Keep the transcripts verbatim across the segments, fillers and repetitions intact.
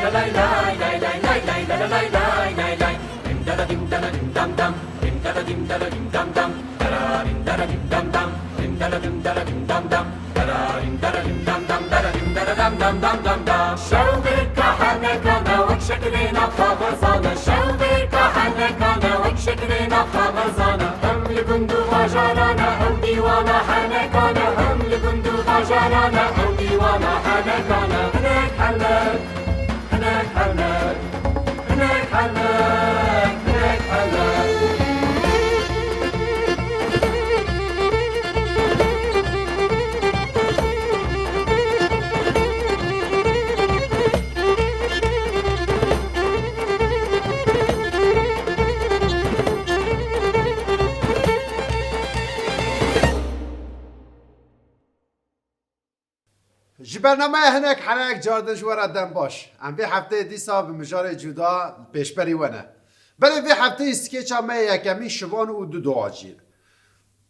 Şew bêrka henekane wek şeklê nav xwe xwezane, şew bêrka henekane wek şeklê nav xwe xwezane. Hem li gund û bajarane ew dîwana henekane, hem li gund û bajarane ew dîwana henekane. Hinek henek, hinek henek, hinek henek, hinek henek. Ji bernameya hinek henek car din ji we re dem baş. Em vê hefteyê dîsa bi mijarê cuda pêşberî we ne. Belê vê hefteyê skêça me yê yekemîn şivan û du doacî ye.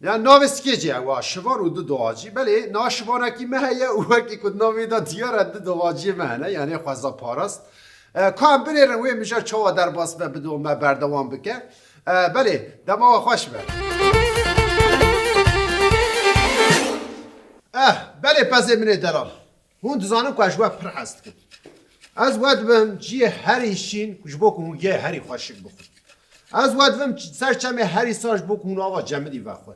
Yani navê skêcê ew a, şivan û du doacî. Belê na şivanekî me heye û wekî ku navê de diyar e du doaciyê me hene, yani xweza parast. E, ka em binêrin wê mijar çawa derbas be, bido me berdewam bike. E, belê, dema we xweş be. Eh, belê pezê min ê delal. Hûn dizanin ku ez ji we pir hez dikim. Ez we dibim ciyê herî şîn ji bo ku hûn yê herî xweşik bixwin. Ez we dibim ç-, ser çemê herî sar ji bo ku hûn ava cemidî vexwin.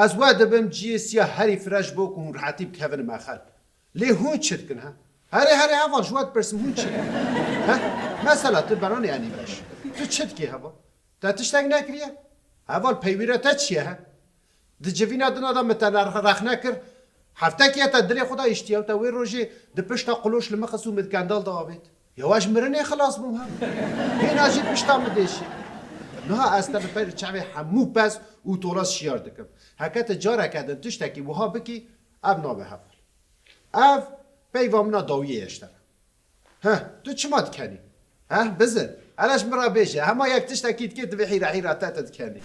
Ez we dibim ciyê siya herî fire ji bo ku hûn rehetî bikevin mexel. Lê hûn çi dikin, he? Herê, herê, heval, ji we dipirsim, hûn çi dikin? He? Mesela tu beranê enî beş. Tu çi dikî, heval? Te tiştek nekiriye? Heval, peywîra te çi ye, he? Di civîna dina de min te ne-, rexne kir. Heftekî ye te dilê xwe de îştiye û te wê rojê di pişta qiloş li min xist û min di kendal de avêt. Ya ez ji mirinê xilas bûm, he? Hêna jî pişta min dêşî. Niha ez te li pey çavê hemû pez û tolas şiyar dikim. Heke tu careke din tiştekî wiha bikî, ev nabe heval. Ev peyva min a dawiyê ye ji te re. Heh, tu çima dikenî? Heh, bizin. Hele ji min re bêje. Hema yek tiştekî dikê, divê hîra hîra te, tu dikenî.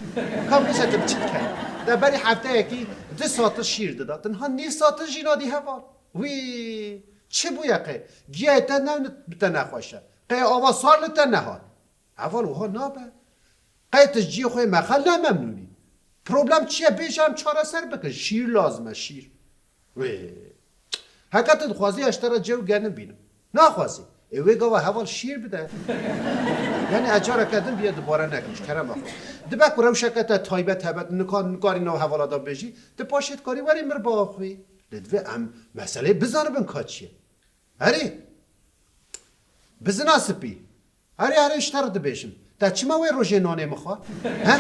Ka bêje tu bi çi dikenî? Te berî hefteyekî du satil şîr dida. Tu niha nîv satil jî nadî heval. Wî, çi bûye qey? Giyayê te ne bi te nexweş e? Qey ava sar li te nehat? Heval, wiha nabe. Qey tu ji ciyê xwe yê mexel ne memnûn î? Problem çi ye? Bêje em çareser bikin. Şîr lazim e, şîr. Wê. Heke tu dixwazî ez ji te re cem û genim bînim. Naxwazî. Ê wê gava heval şîr bide. Yani ez careke din bîye dubare nekim ji kerema xwe. Dibe ku rewşeke te taybet hebe, tu nika-, nikarî nav hevala de bêjî, tu paşê dikarî werî mir biaxivî. Lê divê em meseleyê bizanibin ka çi ye. Herî. Bizina spî. Herî, herî ji te re dibêjim. Te çima wê rojê nanê min xwar? He?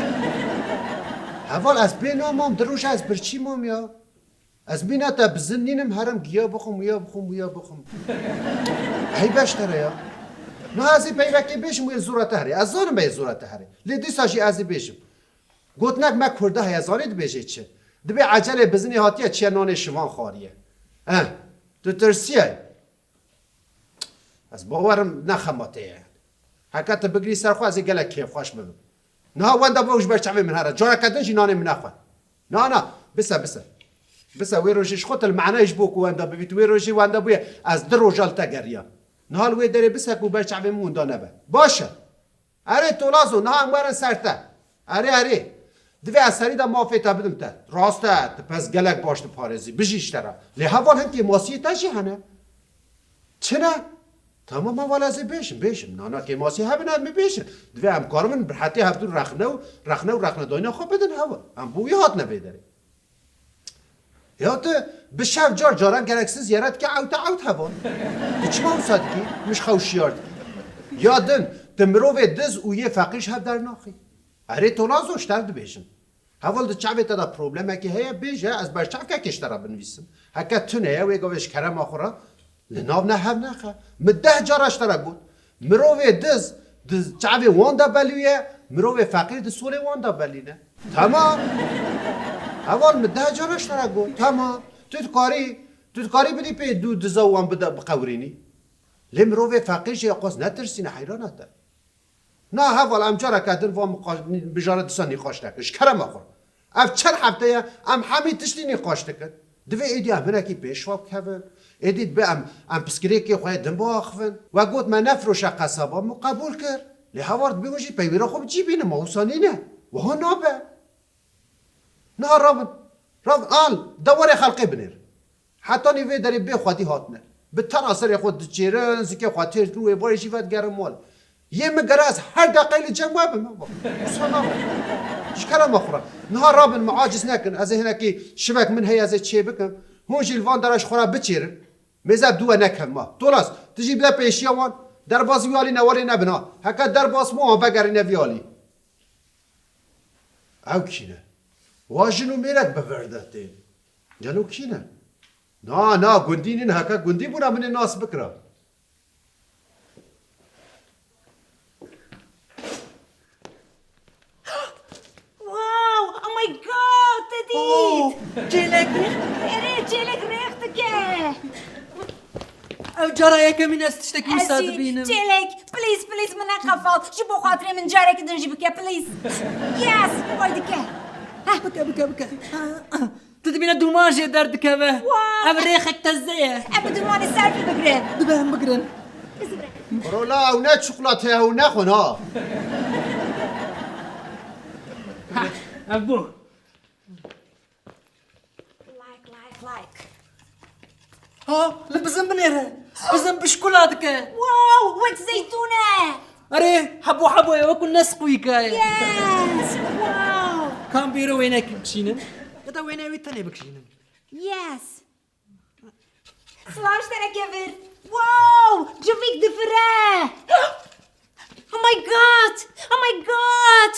Heval, ez bê nan mam, du roja ez birçî mam ya. Ez mîna te bizin nînim, herim giya bixwim, wiya bixwim, wiya bixwim. Eyb e ji te re ya. Niha ez ê peyvekê bêjim, wê zora te herê. Ez zanim wê zora te herê. Lê dîsa jî ez ê bêjim. Gotinek me Kurda heye, zanî dibêjê çi? Dibê ecelê bizinê hatiye, çiye nanê şivan xwariye. Eh, tu tirsiye. Ez bawerim ne xema te ye. Heke tu bigirî ser xwe, ez ê gelek kêfxweş bibim. Niha wenda bû ji ber çavê min here. Careke din jî nanê min nexwe. Na, na, bise, bise. Bise, wê rojê ji xwe tu li manayê ji bo ku wenda bibî, tu wê rojê wenda bûye, ez du roja li te geriya. Niha li wê derê bise ku ber çavê min winda nebe. Baş e. Erê Tolazo, niha em werin ser te. Erê, erê. Divê ez serî de mafê te bidim te. Rast e, tu pez gelek baş diparêzî. Bijî ji te re. Lê heval hin kêmasiyê te jî hene. Çi ne? Tamam heval ez ê bêjim, bêjim. Nana kêmasiyê hebin em ê bêjin. Divê em karibin bi hetê hevdû rexne û, rexne û rexnedayîna xwe bidin heval. Em bo wî hatine vê derê. Ya tu bi şev car caran gereksiz yere dike ewte ewt heval. Tu çima wisa dikî? Min ji xew şiyar dikî. Ya din, tu mirovê diz û yê feqîr ji hev dernaxî. Erê Tolazo ji te re dibêjim. Heval di çavê te de problemekê heye, bêje ez ber çavkekê ji te re binivîsim. Heke tune ye, wê gavê ji kerema xwe re li nav ne hev nexe. Min deh cara ji te re got. Mirovê diz di çavê wan de belûye, mirovê feqîr di solê wan de belîne. Tamam. Heval min deh cara ji te re got. Tamam. Tu dikarî, tu dikarî bidî pê dû diza wan bide biqewirînî. Lê mirovê feqîr jî qas netirsîne, heyrana te. Na heval em careke din van miqa-, mijara disa nîqaş nekin. Ji kerema xwe. Ev çend hefte ye em hemî tiştî nîqaş dikin. Divê êdî em hinekî pêşva bikevin. Êdî dibe em, em piskirêkê xwe yê din biaxivin. We got me nefroşe qesaba, min qebûl kir. Lê heval dibe hûn jî peywêra xwe bi cî bînin, ma wisa nîne. Wiha nabe. Niha rabin, rabin, al, dewarê xelkê binêr. Hetanî vê derê bê xwedî hatine. Bi tena serê xwe diçêrin, zikê xwe têr dikin, wê barê jî vedigerin mal. Yê min gere ez her deqeyê li cem we bim, bak. Wisa nabe. Ji kerema xwe re. Niha rabin, min aciz nekin. Ez ê hinekî şivek min heye, ez ê çê bikim. Hûn jî li van dera ji xwe re biçêrin. Mêze bi dû we nekevin ma. Tolas, tu jî bide pêşiya wan. Derbasî wî alî newalê nebin ha. Heke derbas bû, wan vegerîne vî alî. Ew kî ne? Wa jin û mêrek bi vir de tên. Gelo kî ne? Na, na, gundî nîn, heke gundî bûna min ê nas bikira. Wow! Oh my God! Te dît! Oh, çêlek rêx dike. Erê, çêlek rêx dike. Ev cara yekemîn ez tiştekî wisa dibînim. Çêlek, please, please, min neqefal. Ji bo xatirê min carekî din jî bike, please. Yes, way dike. Heh. Bike, bike, bike. Tu dibîne dûman jê derdikeve. Wow. Ev rêxek teze ye. Em bi dûmanê selfie bigirin. Dibe em bigirin. Kuro la, ew ne çikolate ye, ew nexwin ha. Heh, ev bû. Like, like, like. Ha, li bizin binêre. Bizin bişkula dike. Wow, wek zeytûn e. Erê, hebo hebo ye, wekî nesqûyîka ye. Yes, wow. Kam bêro wênekî bikişînim? Ya da wêneya wî tenê bikişînim? Yes. Silav ji te re kevir. Wow, civîk difire. Oh my God! Oh my God!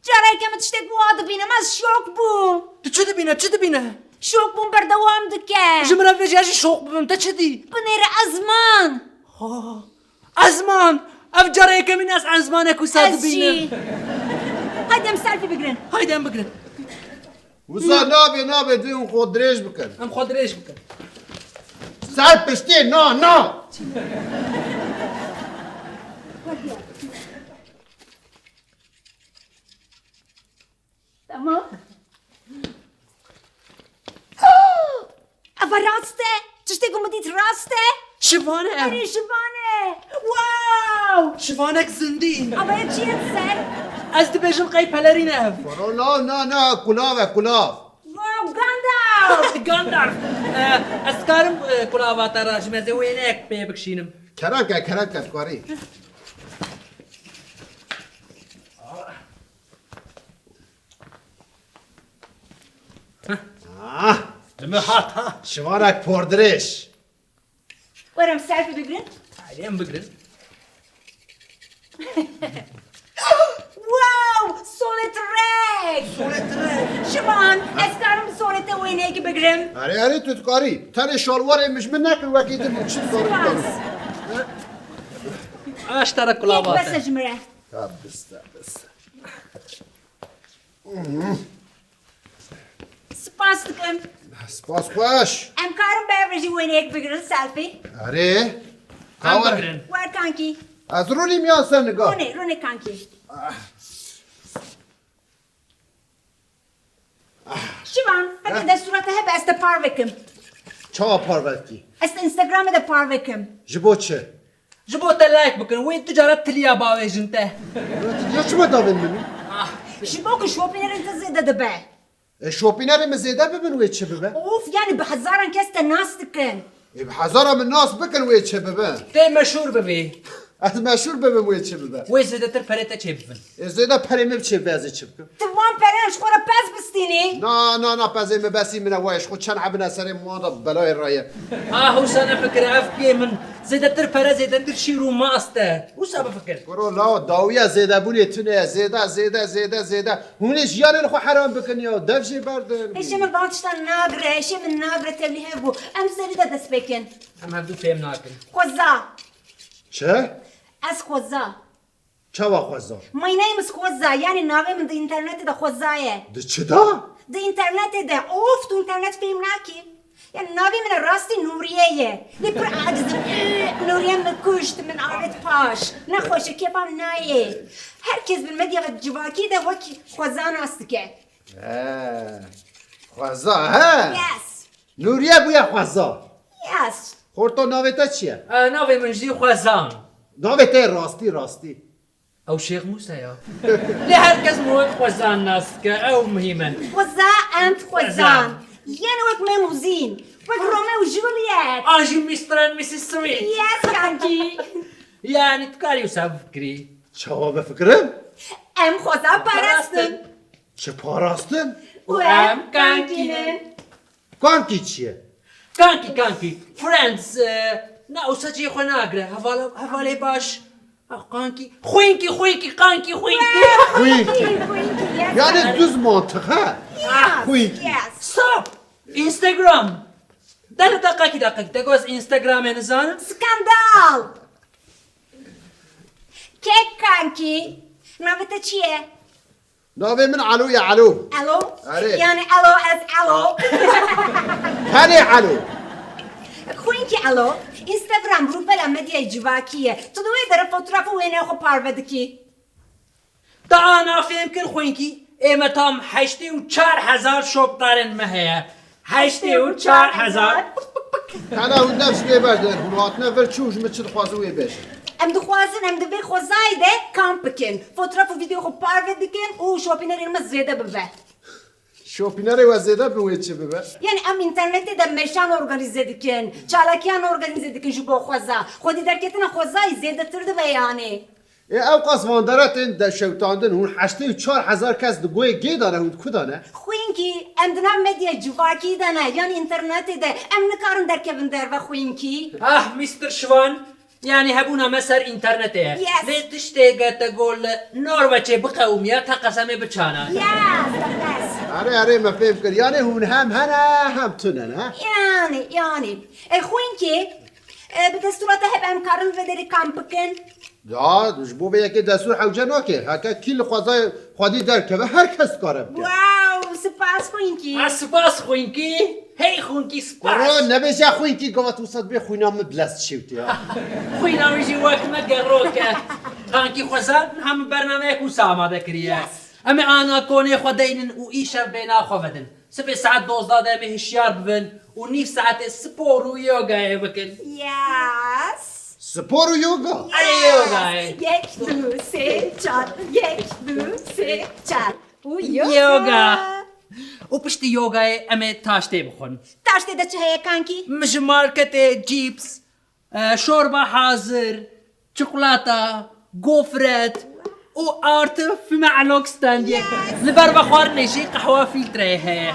Careke min tiştek wiha dibînim, ez şok bûm. Tu çi dibîne, çi dibîne? Şok bûm, berdewam dike. Ji min re vêjî, ez jî şok bibim. Te çi dî? Binêre ezman. Ha, ezman! Ev cara yekemîn ez ezmanek wisa dibînim. Ez jî. Haydi em selfie bigirin. Haydi em bigirin. Wisa nabe, nabe, dê hûn xwe dirêj bikin. Em xwe dirêj bikin. Ser piştê, na, na! Tamam. Ev rast e. Tiştê ku min dît rast e. Şivan e ev. Erê, şivan e. Wow! Şivanek zindî. Ama ya çi ye ser? Ez dibêjim qey pelerîn e ev. Kuro la, na, na, kulav e, kulav. Wow, Gandalf! Gandalf! Eh, ez karim, eh, kulava te re ji me zê wêneyek pê bikişînim. Kerem ke, kerem ke, dikarî. Ah, li me hat ha. Şivanek pordirêj. Werin selfie bigirin. Haydi em bigirin. Wow! Solê tirek! Solê tirek! Şivan, ez karim bi solê te wêneyekî bigirim? Erê, erê, tu dikarî. Tenê şalwarê min ji min nekin, wekî din çi dikarim bikarim. Spas. Aş te re kulava te. Yek bes e ji min re. Ya biste, biste. Spas dikim. Spas xweş. Em karin bi hev re jî wêneyek bigirin, selfie? Erê. Em bigirin. Wer kankî. Ez rûnîm ya ser niga? Rûnê, rûnê kankî. Şivan, heke destûra te hebe ez te parve kim. Çawa parve dikî? Ez te Instagramê de parve kim. Ji bo çi? Ji bo te like bikin, wê tu cara tiliya bavêjin te. Ya çima davên min? Ah. Ji bo ku şopînerên te zêde dibe. E, şopînerê min zêde bibin wê çi bibe? Of, yani bi hezaran kes te nas dikin. E, bi hezara min nas bikin wê çi bibe? Te meşhur bibî. Ez meşhur bibim wê çi bibe? Wê zêdetir perê te çê bibin. E, zêde perê min çê bibe ez ê çi bikim? Tu van pereyan ji xwe re pez bistînî? Na, na, na, pezê min besî min e, wayê ji xwe çend hebine serê min wan de belayê re ye. Ah, wisa nefikire, ev kê min zêdetir pere, zêdetir şîr û mast e. Wisa bifikir. Kuro lawo, dawiya zêdebûnê tune ye. Zêde, zêde, zêde, zêde. Hûn ê jiyanê li xwe heram bikin ya. Dev jê berdin. Hêşê min van tiştan nagire, hêşê min nagire, tevlî hev bû. Em serî de dest pê kin. Em hevdû fêm nakin. Xweza. Çi? Ez xweza. Çawa xweza? My name is Xweza, yani navê min di înternetê de Xweza ye. Di çi de? Di înternetê de. Of, tu înternet fêm nakî. Yani navê min rastî Nûriye ye. Lê pir aciz im. Nûriye min kuşt, min avêt paş. Nexweş e, kêfa min nayê. Her kes bi medya ve civakî de wekî Xweza nas dike. He. Xweza, he? Yes. Nûriye bûye Xweza. Yes. Xorto, navê te çi ye? E, navê min jî Xwezan. Navê te rastî, rastî. Ew Şêx Mûse ya. Lê her kes min wek Xwezan nas dike, ew muhîm e. Xweza and Xwezan. Xwezan. Yên wek Mem û Zîn. Wek Romeo û Juliet. An jî Mister and Missus Smith. Yes, kankî. Yani tu karî wisa bifikirî. Çawa bifikirim? Em xweza parastin. Çi parastin? Û em kankî ne. Kankî çi ye? Kankî, kankî. Friends, e, na wisa cihê xwe nagire. Hevala-, hevalê baş. Ah, kankî. Xwînkî, xwînkî, kankî, xwînkî. Xwînkî. Xwînkî, xwînkî, yes. Yani düz mantık, ha? Ah, xwînkî. Yes. Stop. Instagram. Dene deqekî, deqekî. Te goz Instagramê nizanim. Skandal. Kek kankî. Navê te çi ye? Navê min Elo ye, Elo. Elo? Erê. Yani Elo ez Elo. Tenê Elo. Xwînkî Elo, Instagram rûpela medyayê civakî ye. Tu di wê derê fotoğraf û wêneyê xwe parve dikî. Te ana fêm kir xwînkî, ê me tam heştê û çar hezar şopdarên me heye. Heştê û çar hezar. Hela hûn dev ji vê ber derin, hûn hatine vir çi û ji min çi dixwazin wê bêjin? Em dixwazin em di vê xwezayê de kamp bikin. Fotoğraf û video xwe parve dikin û şopînerên me zêde bibe. Şopînerê we zêde bi wê çi bibe? Yani em internetê de meşan organize dikin, çalakiyan organize dikin ji bo xweza. Xwedî derketina xwezayê zêdetir dibe yani. Ê, ew qas van dere tên de şewtandin, hûn heştê û çar hezar kes di goyê gê de ne, hûn di ku de ne? Xwînkî, em di nav medyayê civakî de ne, yan înternetê de, em nikarin derkevin derve xwînkî. Ah, Mister Şivan, yani hebûna me ser înternetê ye. Yes. Lê tiştê ge te got li Norveçê biqewimiya, te qesemê biçana. Yes, the best. Erê, erê, me fêm kir. Yani hûn hem hene, hem tune ne? Yani, yani. E, xwînkî, e, bi destûra te hebe em karin vê derê kamp bikin. Ya, ji bo vê yekê destûr hewce nake. Heke kî li xwezayê xwedî derkeve, her kes dikare bike. Wow, spas xwînkî. Ha, spas xwînkî. Hey xwînkî, spas. Bro, nebêje xwînkî, gava tu wisa dibê xwîna min bi lez şewtî ya. Xwîna wî jî wek me gerok e. Kankî xweza, niha min bernameyek wisa amade kiriye. Yes. Em ê ana konê xwe deynin û îşev bêhna xwe vedin. Sibê saet dozdeh de em ê hişyar bibin û nîv saetê spor û yogayê bikin. Yes. Spor û yoga? Erê, yoga ye. Yek, du, sê, çar. Yek, du, sê, çar. Û yoga. Yoga. Û piştî yogayê em ê taştê bixwin. Taştê de çi heye kankî? Min ji marketê cîps, e, şorba hazir, çikolata, gofret û artı fime alok standê. Yes. Li ber vexwarinê jî qehwa filtreyê heye.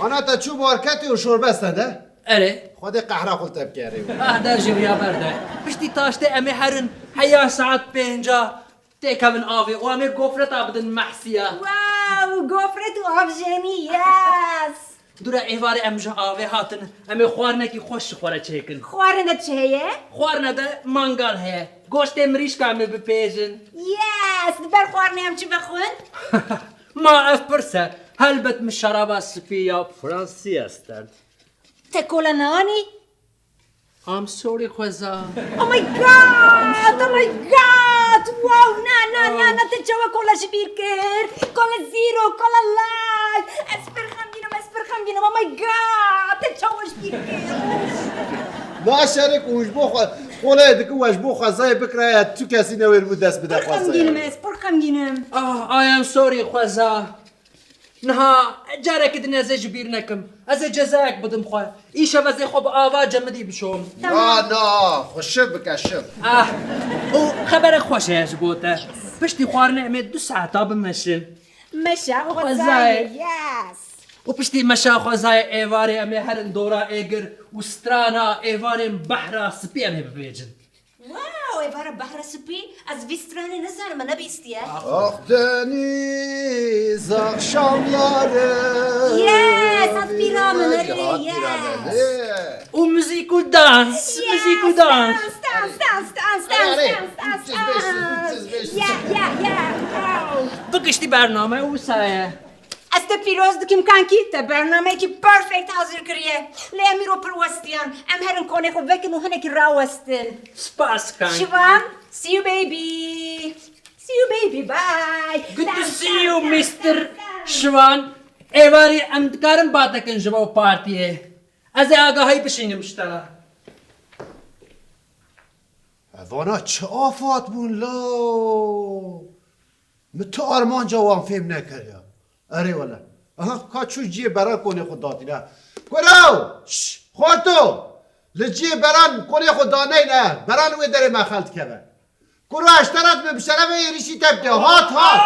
Ana te çû marketê û şorbe stende? Erê. Xwedê qehra xwe li te bike erê. Ah, der ji riya berde. Piştî taştê em ê herin heya saet pênca têkevin avê û em ê gofreta bidin Mehsiya. Wow, gofret û avjenî, yes. Dûre êvarê em ji avê hatin, em ê xwarinekî xweş ji xwe re çêkin. Xwarine çi heye? Xwarine de mangal heye. Goştê mirîşka em ê bipêjin. Yes, di ber xwarinê em çi vexwin? Ma ev pirs e. Helbet min şeraba spî ya Fransî stend. Te kola neanî? I'm sorry, xweza. Oh my God! Oh my God! Wow, na, na, na, na, te çawa kola ji bîr kir? Kola zero, kola light. Ez pir xemgîn im, ez pir xemgîn im. Oh my God! Te çawa ji bîr kir? Ma şerek û ji bo xwe, kolayê dikin we ji bo xwezayê bikiraya tu kesî newêr bû dest bide xwezayê. Pir xemgîn im ez, pir xemgîn im. Ah, I am sorry, xweza. Niha carekî din ez ê ji bîr nekim. Ez ê cezayek bidim xwe. Îşev ez ê xwe bi ava cemidî bişom. Tamam. Na, na, xwe şiv bike, şiv. Ah, û xeberek xweş heye ji bo te. Piştî xwarinê em ê du saeta bimeşin. Meşa xwezayê. Xwezayê. Yes. Û piştî meşa xwezayê êvarê em ê herin dora êgir û strana êvarên behra spî em ê bibêjin. Wow, êvara behra spî, ez vî stranê nizanim, me nebîstiye. Akdeniz akşamları. Yes, hat bîra min, erê, yes. Û muzîk û dans, yes, muzîk û dans. Dans, dans, dans, dans, dans, dans, dans, dans. Erê, erê, üç yüz beş yüz, üç yüz beş yüz. Yeah, yeah, yeah, wow. Bi giştî bername wisa ye. Ez te pîroz dikim kankî, te bernameyekî perfect hazir kiriye. Lê em îro pir westiyan. Em herin konê xwe vekin û hinekî rawestin. Spas kankî. Şivan, see you baby. See you baby, bye. Good to see you, Mister Şivan. Êvarî em dikarin batekin ji bo partiyê. Ez ê agahî bişînim ji te re. Evana çi afat bûn la? Min tu armanca wan fêm nekiriya. Erê wele. Aha, ka çû ciyê beran konê xwe datîne. Kuro! Şş! Xwato! Li ciyê beran konê xwe daneyne. Beran wê derê me xel dikeve. Kuro eşterat min bi şerefê êrişî te bike. Hat, hat!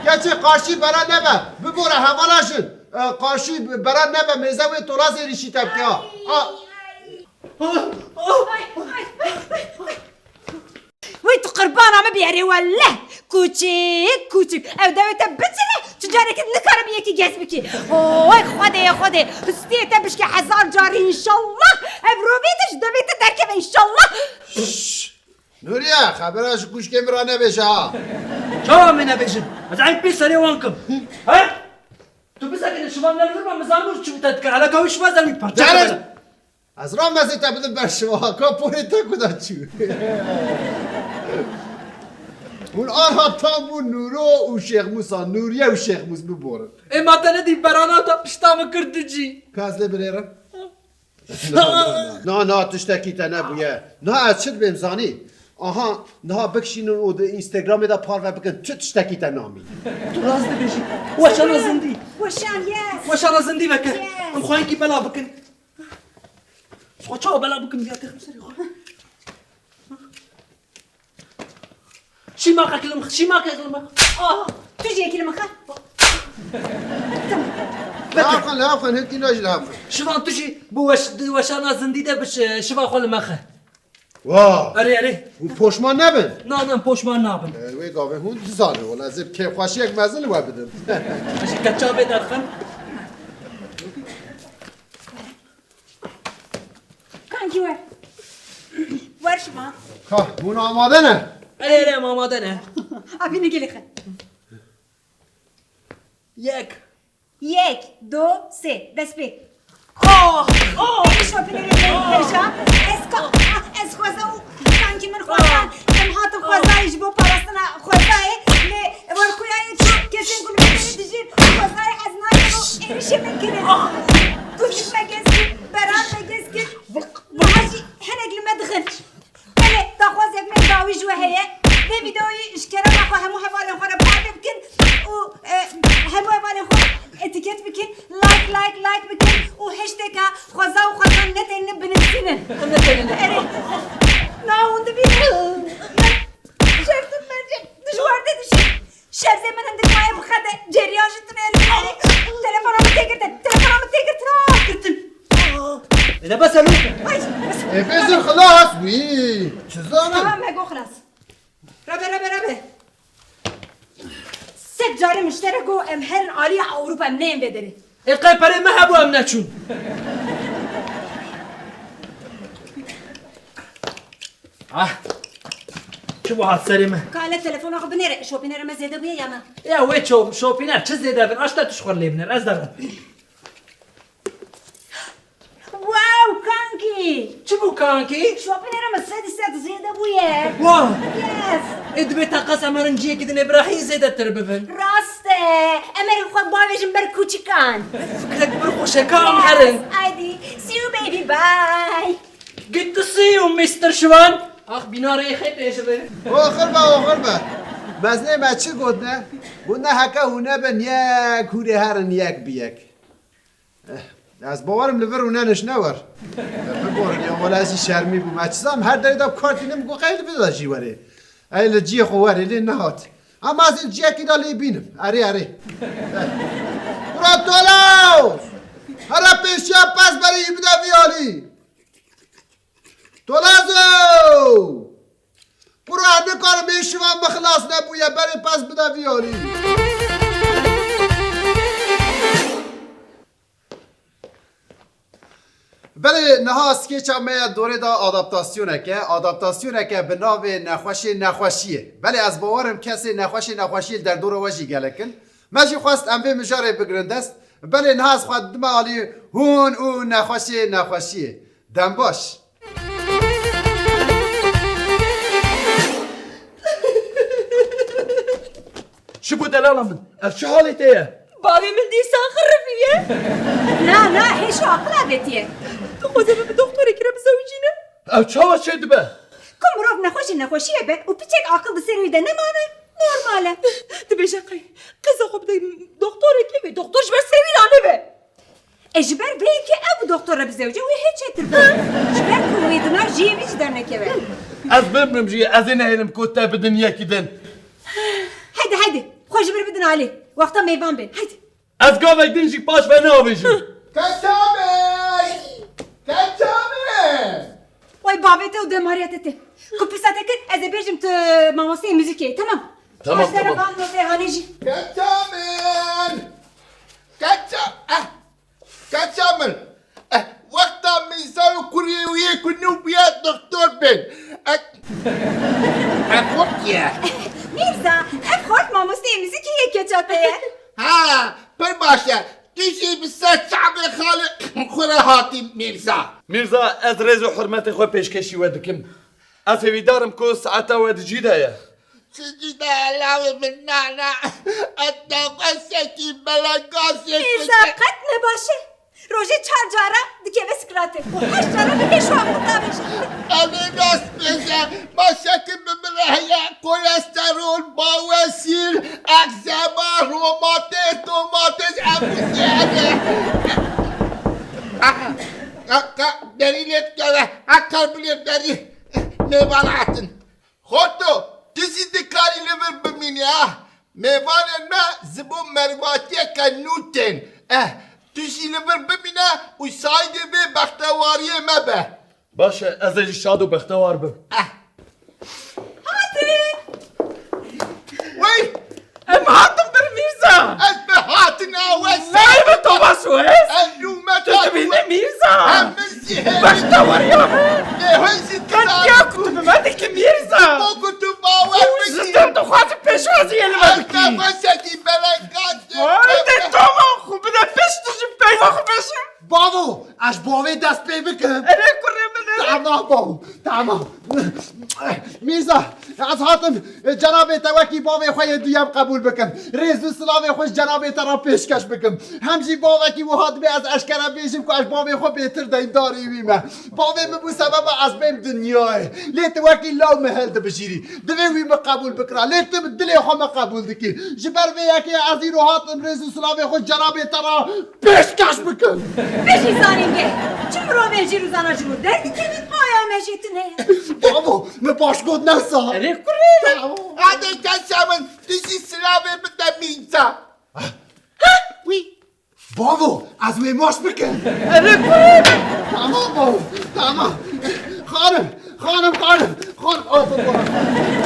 Keçê qarşî beran nebe. Bibore hevala jin. E, qarşî beran nebe. Mêze wê tolaz êrişî te bike ha. A- Wey tu qirbana min bî erê welleh. Kûçik, kûçik. Ew dewê te biçine, tu careke din nikarim yekî gez bikî. Oy Xwedê, Xwedê. Hustiyê te bişke hezar carî înşallah. Ev rovê te ji devê te derkeve înşallah. Şşş! Nuriye, xebera ji kûçikê min re nebêje ha. Çawa min nebêjin? Ez ey pê serê wan kim. He? Tu bisekine şivan ne li vir me, min zanî çi bi te dikir. Hala ka wî şiva zanî parça Derin! Ez ramezê te bidim ber şiva, ka porê te ku da çû. Hûn aniha tam bû Nûro û Şêxmûsa, Nûriye û Şêxmûs biborin. Ê ma te nedî berana te pişta min kir tu cî. Ka ez lê binêrim? Na, na, na, na, tiştekî te nebûye. Na, ez çi dibêm zanî? Aha, niha bikişînin û di Instagramê de parve bikin, tu tiştekî te namî. Tu rast dibêjî. Weşana zindî. Weşan, yes. Weşana zindî veke. Yes. Em xwe hinkî bela bikin. Xwe çawa bela bikin viya têxim serê xwe. Şîma qekil min, şîma qekil min. Ah! Tu jî yekî li min xe. Lafin, lafin, hekî najî lafin. Şivan tu jî bi weş, di weşana zindî de bi şi- şiva xwe li me xe. Wa! Erê, erê. Hûn poşman nebin. Na, na, poşman nabin. Wê gavê hûn dizane, wala ez ê kêfxweşiyek mezin li we bidim. Ez jî ketça bê derxim. Kankî wer. Wer şima. Ka, hûn amade ne? Erê, erê, em amade ne. Abî nigilî xe. Yek. Yek, do, sê, dest pê. Oh! Oh! Êrîş şopînerê me hêja. Ez ka, ez xweza û kankî min xweza. Em hatin xwezayê ji bo parastina xwezayê. Lê werxuyayê çû kesên ku li me derê dijîn xwezayê ez nakim û êrîşê min kirin. Kûçik me gez kir, beran me gez kir. Niha jî hinek li me dixin. Belê, daxwazek me dawî ji we heye. Vê vîdeoyî ji kerema xwe hemû hevalên xwe re parve bikin û e, hemû hevalên xwe etîket bikin. Like, like, like bikin û hashtag-a xweza û xwezan netênin binivîsînin. Em netênin. Erê. Na hûn dibînin. Şertin mercek dijwar de dişî. Şerzê min hindik maye bi xwe de ceriyan ji tune li me. Telefona min tê girtin. Telefona min tê girtin ha. Girtin. Ê ne bes e lû. Ay. Ê bêzir xilas wî. Çi zanim? Tamam me got xilas. Rebe rebe rebe. Sed carê min ji te re got em herin alî Ewropa em neyên vê derê. Ê qey perê me hebû em neçûn. Ah. Çi bu hat serê me? Ka hele telefona xwe binêre, şopînera me zêde bûye ya na? Ya wê ço şopîner çi zêde bin? Aşta tu ji xwe lê biner. Ez de re. Wow, kankî! Çi bû kankî? Şopînera me sedî sed zêde bûye. Wow! Yes! Ê dibê teqas em herin ciyekî din ê bira hîn zêdetir bibin. Rast e. Em ê xwe bavêjin ber kûçikan. Fikrek ber xweşeka em herin. Yes, I did. See you baby, bye. Good to see you, Mister Şivan. Ax bînarê xê tê ji vir. Oxir be, oxir be. Mezinê me çi gotine? Gotine heke hûn nebin yek, hûrê herin yek bi yek. Eh, ez bawerim li vir hûn nenişne wer. Biborin ya, wele ez jî şermî bûm. Ez çi zanim her derê de bi kar tînim, got qey li vir de jî werê. Ey li ciyê xwe werê, lê nehat. Ama ez ê ciyekî de lê bînim. Erê, erê. Eh. Kura Tolazo! Here pêşiya pez berê yî bide vî alî. Tolazo! Kura nikarim ê şivan min xilas nebûye, berê pez bide vî alî. Belê niha skêça me ya dorê de adaptasyoneke, adaptasyoneke bi navê Nexweşê Nexweşiyê. Belê ez bawerim kesê nexweşê nexweşiyê li derdora we jî gelek in. Me jî xwest em vê mijarê bigirin dest. Belê niha ez xwe didime alî hûn û Nexweşê Nexweşiyê. Dem baş. Çi bû delala min? Ev çi halê te ye? Bavê min dîsa xirifiye. Na, na, hêşo aqil avêtiye. Tu xwezê min bi doktorekî re bizewicîne? Ev çawa çêdibe? Ku mirov nexweşî nexweşiyê be û piçek aqil di serê wî de nemane, normal e. Dibêje qey qeza xwe bide doktorekê ve, doktor ji ber serê wî nanebe. E, ji ber vê yekê ew bi doktor re bizewce wê hê çêtir be. Ji ber ku wê di nav cihê wî jî dernekeve. Ez bimrim jî, ez ê nehêlim ku te bidin yekî din. Heydi, heydi, xwe ji vir bidin alî. Wexta mêvan bên. Heydi. Ez gavek din jî paş ve neavêjim. Keça min! Keça min! Way bavê te û demariya te tê. Ku pirsa te kir, ez ê bêjim tu mamosteyê muzîkê yî, temam? Tamam, tamam. Ji te re van notê hanê jî. Keça min! Keça, eh, keça min! Eh, wexta Mîrza û kurê wî yê ku nû bûye doktor bên. Eh, eh, xort ye. Mîrza, ev xort mamosteyê muzîkê yê keça te ye. Ha, pir baş e. Tu jî bi ser çavê xalê xwe re hatî Mîrza. Mîrza, ez rêz û hurmetê xwe pêşkêşî we dikim. Ez hêvîdar im ku saeta we di cî de ye. Di cî de ye lawê min, na, na. Ez nexweşekî belengazê Mîrza, qet ne baş e. Rojê çar cara dikeve skratê û heşt cara bi pêş wan xwe davêje. Ev ê rast bêje, ma şekil bi min re heye, kolesterol, bawesîr, egzema, romatîz, tomatîz, ev hemû heye. Aha, ka, ka, derî lê dikeve, ha karbonê derî, mêvan hatin. Xorto, tu jî dikarî li vir bimînî, ha? Mêvanên me ji bo mervatiyeke nû tên. Eh, tu jî li vir bimîne û şahidê vê bextewariyê me be. Baş e, ez ê jî şad û bextewar bim. Eh. Hatin! Wey! Em hatin vir Mîrza! Ez bi hatina we Nayê min Thomas West! Ez nû me Tu dibînî Mîrza! Em min jî hê Bexteweriya me! Lê hûn jî Qetiya ku tu bi me dikî Mîrza! Bo ku tu bawer Û bikî! Ji te dixwazim pêşwaziyê li me bikî! Nexweşekî belengaz Vay de Thomas, xwe bide pişt tu ji peyva xwe bêje! Bavo, ez ji bavê dest pê bikim. Erê kurê min, erê. Tamam bavo, tamam. Mîrza, ez hatim cenabê te wekî bavê xwe yê duyem qebûl bikim. Rêz û silavê xwe ji cenabê te re pêşkeş bikim. Hem jî bavekî wiha dibê ez eşkere bêjim ku ez bavê xwe bêtir deyndarî wî me. Bavê min bû sebeba ez bêm dinyayê. Lê tu wekî law min hildibijîrî. Divê wî min qebûl bikira. Lê tu bi dilê xwe min qebûl dikî. Ji ber vê yekê ez îro hatim rêz û silavê xwe cenabê te re pêşkeş bikim. Bijî zanîngeh. Çi mirovên jîr û zana ji wir derdikevin, haya me jê tune ye. Bavo, min baş got ne sa. Erê kurê. Hadi keça min, tu jî silavê bide Mîrza. Ha, wî. Bavo, ez wê maç bikim. Erê kurê. Tamam bavo, tamam. Xanim, xanim, xanim. Xanim, of, of, of.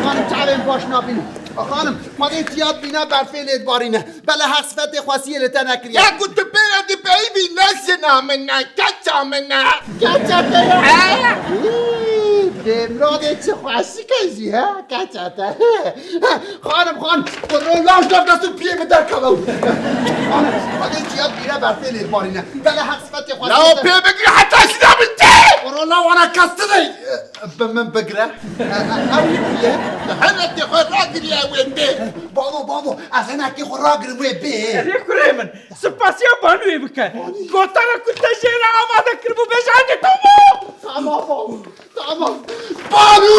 Xanim, çavên baş nabînim. Xanim, Xwedê çiya dibîne berfê lê dibarîne. Bele heq sifetê xwesiyê li te nekiriye. Ya ku tu pê re dipeyivî ne jina min e, keça min e. Keça te ye? He? Wî, bê miradê çi xweşik e jî, he? Keça te. Xanim, xan, qurro law ji dest û piyê min derkeve. Xanim, Xwedê çiya dibîne berfê lê dibarîne. Bele heq sifetê xwesiyê Law te. Pê bigire heta jina min tê. Qurro law ana kes tine. Bi min bigire. E, e, ew yekî ye. Henekê xwe ragiriye wê bê. Bavo, bavo, ez henekê xwe ragirim wê bê. Erê kurê min, spasiya Banûyê bike. Banû. Gotara ku te jê re amade kiribû bêje hadi Tomo. Tamam bavo, tamam. Banû!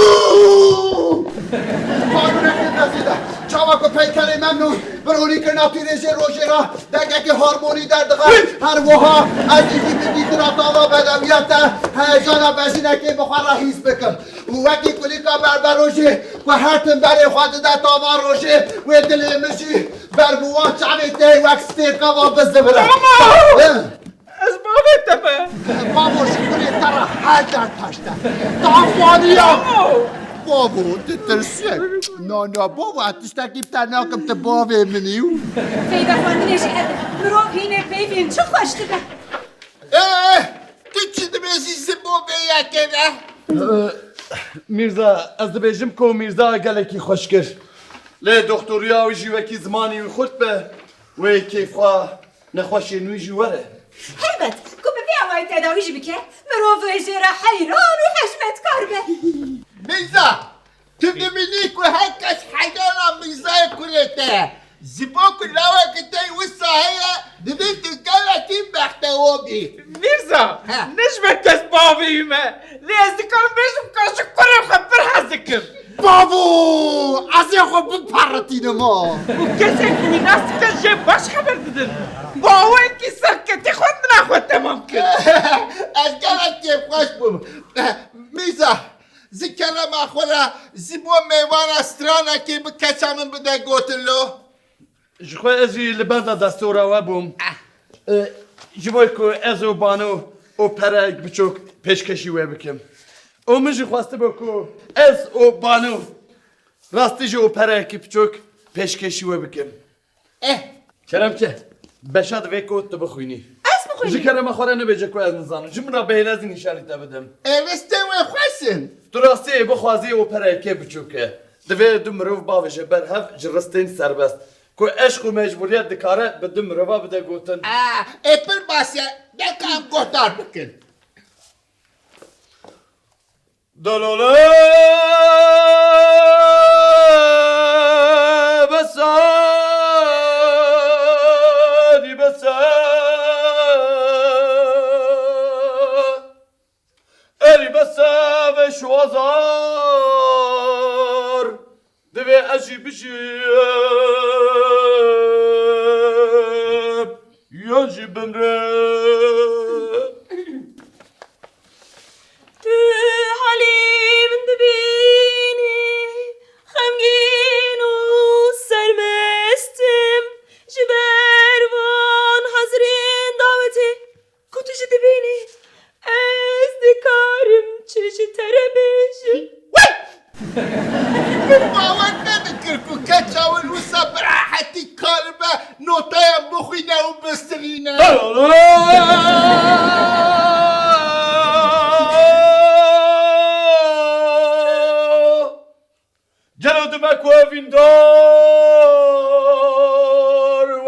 Banû nekir destê de. Çawa ku peykerê memnûn. Bi ronîkirina tîrêjê rojê re dengekî harmonî derdixe. Her wiha ez êdî bidîtina tava bedewiya te heyecana bejinekê bi xwe re hîs bikim. Û wekî kulîka berberojê ku her tim berê xwe dide tava rojê, wê dilê min jî ber bi wan çavê te wek stêrka ve bizivire. Tamam! Hı? Ez bavê te me. Bavo ji kurê te re her der taşte. Tavaniya! Bavo! Bavo, ditirsim. Na, na, bavo, ez tiştekî bi te nakim, tu bavê min î. Feyda xwendinê jî ev e. Mirov hînê peyvên çi xweş dibe. Eh, tu çi dibêjî ji bo vê yekê de? Eh, Mîrza, ez dibêjim ku Mîrza gelekî xweş kir. Lê doxtoriya wî jî wekî zimanî wî xurt be, wê kêfxweş Nexweşên wî jî were. Helbet, ku bi vî awayî tedawî jî bike, mirov ê jê re heyran û hişmetkar be. Mîrza, tu dibînî ku her kes heyrana Mîrzayê kurê te ye. Ji bo ku lawekî te wisa heye, divê tu gelekî bextewo bî. Mîrza, He. ne ji ber kes bavê wî me, lê ez dikarim bêjim ka ji kurê xwe pir hez dikim. Bavo! Ez ê xwe biperitînim ha! Û kesên ku wî nas dikin jê baş xeber didin. Bawekî serketî xwendina xwe temam kir. Ez gelek kêfxweş bûm. Mîrza, ji kerema xwe re ji bo mêvana stranekê bi keça min bide gotin lo. Ji xwe ez jî li benda destora we bûm. E, ji bo ku ez û Banu operayek biçûk pêşkêşî we bikim. Û min jî xwestibû ku ez û Banu rastî jî operayekî biçûk pêşkêşî we bikim. Eh. Kerem ke, beşa divê ku tu bixwînî. Ez bixwînim. Ji kerema xwe re nebêje ku ez nizanim. Ji min re bêhêle ez ê nîşanî te bidim. Ê, ristên wê xweş in. Tu rastiyê bixwazî operayekê biçûk e. Divê du mirov bavêje ber hev ji ristên serbest. Ku eşq û mecbûriyet dikare bi du mirova bide gotin. Ah, ê pir baş e. Deka em guhdar bikin. Delole bes e, di bes e. Erî bes e ve şuazar, divê ez jî bijîm, yan jî bimrim. Tu halî min dibînî, xemgîn û sermest im, ji ber van hezirên dawetê. Ku tu jî dibînî, ez dikarim çi ji te re bêjim. Wey! Min bawer nedikir ku keça win wisa bi rehetî karibe noteyan bixwîne û bistirîne. Gelo dime ku evîndar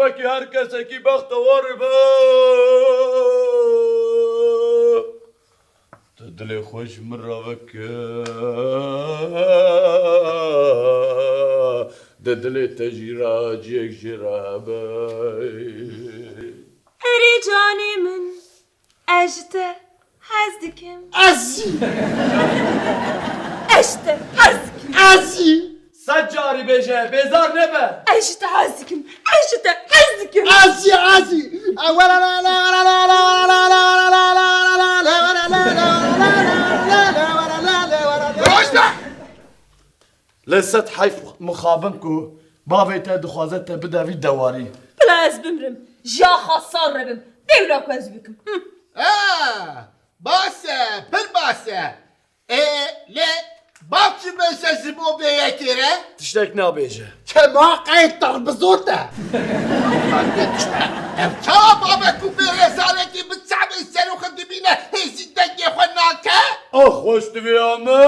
wekî her kesekî bextewar be. Tu dilê xwe ji min re veke, di dilê te jî re cihek jê re hebe. Erê canê min. Ez ji te hez dikim. Ez jî. Ez ji te hez dikim. Ez jî. Sed carî bêje, bêzar nebe. Ez ji te hez dikim. Ez ji te hez dikim. Ez jî, ez jî. Rojda! Lê sed heyf mixabin ku bavê te dixwaze te bide vî dewarî. Bila ez bimrim, ji axa sar re bim. Dewra ku ez bikim. Hı. Ha, baş e, pir baş e. Ê, lê bav çi bêje ji bo vê yekê re? Tiştek nabêje. Kema qey terbizot e. Ev çawa bavek û vê rezalekî bi çavê ser û xwe dibîne, hêzî dengê xwe nake? Ax xweş divê ame.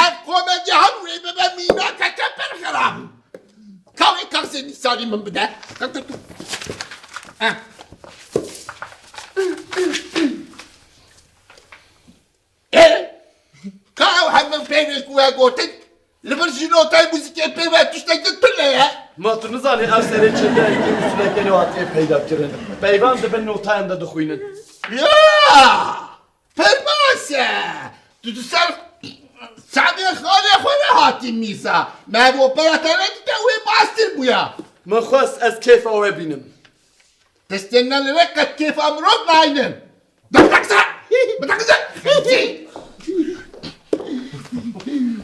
Ev komediya hemû ê bibe mînakeke pir xirab. Ka wê kaxizê nîsanî min bide. Heh. Ê, ka ew hemin peynê ku we gotin, li vir jî notayê muzîkê pê ve tiştek din tune ye. Ma tu nizanî ev serê çendeyekî usuleke nû hatiye peyda kirin. Peyvan di bin notayan de dixwînin. Ya! Pir baş e! Tu di ser çavê xalê xwe re hatî mîsa. Me ev opera te nedîte wê baştir bûya. Min xwest ez kêfa we bînim. Tiştên ne li vê qet kêfa mirov naynin. Bidaqise! Bidaqise!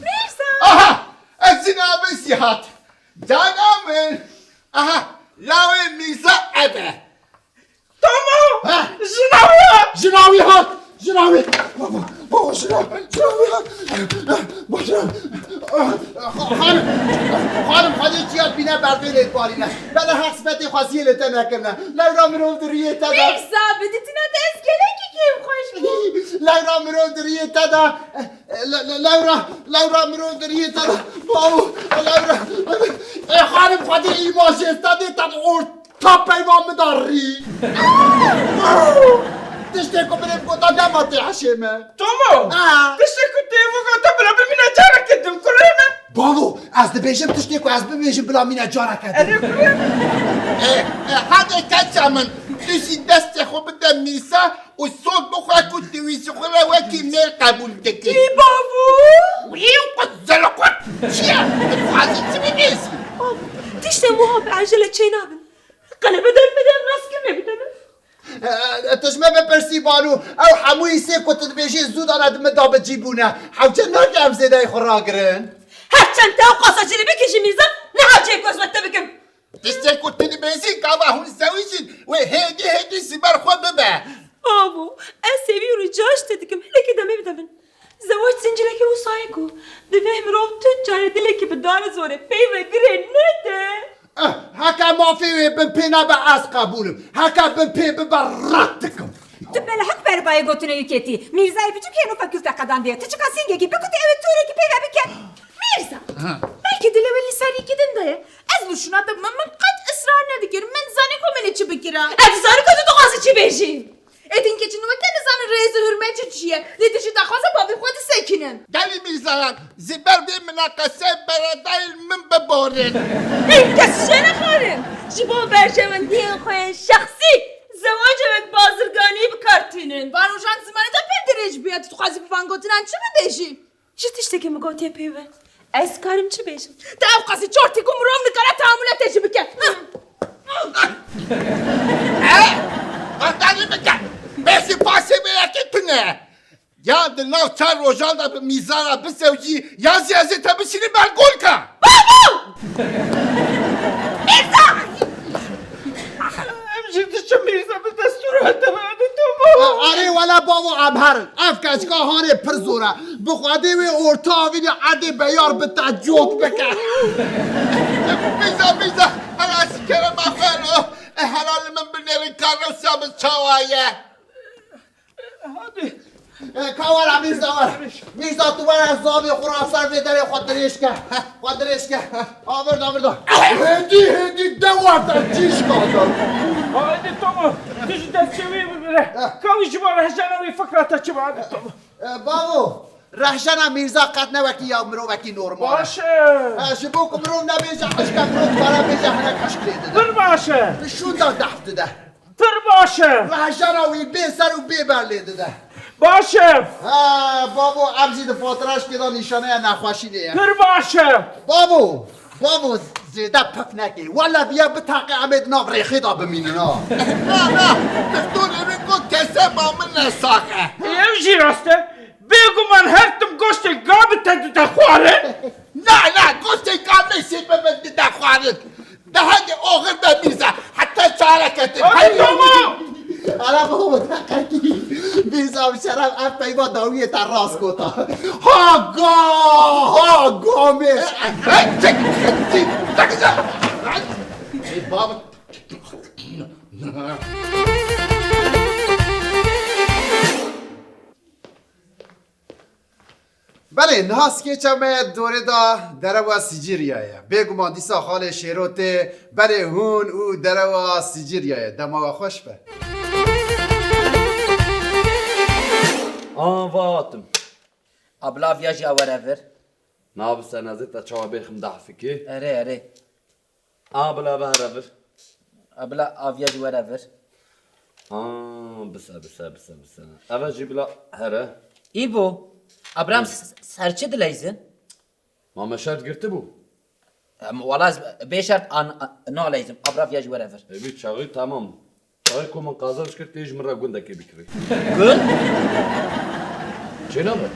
Mîrza! Aha! Ez jî nabê jî hat. Cana min! Aha! Lawê Mîrza ev e. Tamam! Ha! Jina wî hat! Jina wî hat! Jina wî! Baba, baba, jina, jina wî hat! Baba, xanim, xanim, xwedê çiya dibîne berdê lê dibarîne. Bela her sifetê xweziyê lê te nekirine. Lewra mirov di riyê te de. Mîrza, bi dîtina te ez gelekî kêfxweş bûm. Lewra mirov di riyê te de. Le-, le-, lewra, lewra mirov di riyê te de. Bawo, lewra. Ê xanim, xwedê îmajê stadê te ort. Ta peyva min da rî. Tiştê ku min ê bigota dema tê hişê min. Tomo! Ha. Tiştê ku tê bigota bila bimîne careke din kurê min. Bavo, ez dibêjim tiştê ku ez bibêjim bila mîne careke din. Erê kurê. E, e, hadi keça min, tu jî destê xwe bide Mîrza û sol bixwe ku tu wî ji xwe re wekî mêr qebûl dikî. Î bavo! Wî qut zelqut. Çi ye? Tu dixwazî çi bibêjî? Bavo, tiştên wiha bi ecele çênabin. Qelebe derbedem, rastkirinê bide min. E, tu ji me bipirsî Banu, ew hemû îsê ku tu dibêjî zû dane di min de bi cî bûne. Hewce nake em zêdeyê xwe ragirin. Her çend te ew qasa cilî bikî ji Mîrza, niha çê ku ez wek te bikim. Tiştê ku tu dibêjî gava hûn zewicîn wê hêdî hêdî ji ber xwe bibe. Bavo, ez hêvî û rica ji te dikim, hinekî demê bide min. Zewac zincireke wisa ye ku divê mirov tu carê dilekî bi dar û zorê pey ve girê nede. Eh, heke mafê wê bin pê nebe ez qebûl im. Heke bin pê bibe red dikim. Tu belehek berbayê gotinê wî ketî. Mîrzayê biçûk hêno fekûr te qedandiye. Tu çiqa sîngekî bikutî ew ê torekî pê ve bike. Mîrza! Ha. Belkî dilê wê li ser yekî din de ye. Ez li şûna te min, min qet israr nedikir. Min zanî ku min ê çi bikira. Ez dizanim ku tu dixwazî çi bêjî. Ê din keçin weke nizanin rêz û hurmet çi çi ye. Lê tu jî daxwaza bavê xwe disekinin. Gelî Mîrzayan, ji ber vê minaqeşeyê beredayên min biborin. Hey, kes şêre xanin. Ji bo berjewendiyên xwe yên şexsî, zewacê wek bazirganî bi kar tînin. Van rojan zimanê te pir dirêj bûye, tu dixwazî bi van gotinan çi bibêjî? Ji tiştekî min gotiye pê ve, ez karim çi bêjim? Te ew qasî çortî ku mirov nikare tehamûle te jî bike. He? Qandarî bike. Bêsî pasê vê yekê tune. Ya di nav çar rojan de bi Mîrza re bizewcî, ya zî ez ê te bişînim ber golka. Babo! Mîrza! Em jî diçin Mîrza bi destûra te ve, hadi Tomo. Erê wele bavo, em herin. Ev keçika hanê pir zor e. Bi Xwedê wê orta avînê erdê beyar bi te cot bike. Mîrza, Mîrza, hela ji kerema xwe re. E, hela li min binêrin ka rewşa min çawa ye. Hadi. E, ka were Mîrza were. Mîrza tu were zavê xwe ra ser vê derê xwe dirêj ke. Xwe dirêj ke. Avir da, avir da. Hêdî, hêdî de werte çîşka da. Haydi Tomo, tu ji destçê wî bibire. Ka wî ji bo rehjana wî fikra te çi be, hadi Tomo. E, bavo, rehjana Mîrza qet ne wekî ya mirovekî normal e. Baş e. E, ji bo ku mirov nebêje hişk e, mirov dikare bêje hinek hişk lê dide. Pir baş e. Şûnda dehf dide. Pir baş e. Rehjana wî bê ser û bê ber lê dide. Baş e. Ha, bavo, em jî di fatiraşkê de nîşaneya nexweşînê ye. Pir baş e. Bavo, bavo, zêde pif nekê. Wele viya bitaqe em ê di nav rêxê de bimînin ha. Na, na, doktorê min got kesema min ne sax e. Ew jî rast e. Bêguman her tim goştê gav bi te dide xwarin. Na, na, goştê gav mêşê bi min dide xwarin. Daha de oxir be Mîrza, heta çare ketin. Hadi Tomo! Ala baba, deqekî. Mîrza bi şeref ev peyva dawiyê te rast gota. Ha ga, ha ga mêş. Hey, çek, çek, çek, çek. Hey, baba. Belê, niha skêça me dorê de derewa Sicîrya ye. Bêguman dîsa xalê Şêro tê, belê hûn û derewa Sicîrya ye. Dema we xweş be. Aa, va hatim. Abla viya jî were vir. Na bi senezê te çawa bêxim dehfikî? Erê, erê. A bila ve here vir. A bila aviya jî were vir. A, bise, bise, bise, bise. Eve jî bila here. Îbo, Abraham s-, ser çi dileyzin? Ma me şert girtibû? Em, wala ez bê şert an, a, naleyzim. Abraham aviya jî were vir. E, vî çaxî temam. Çaxê ku min qazanc kir, tê ji min re gundekê bikirî. Gund? Çênabe?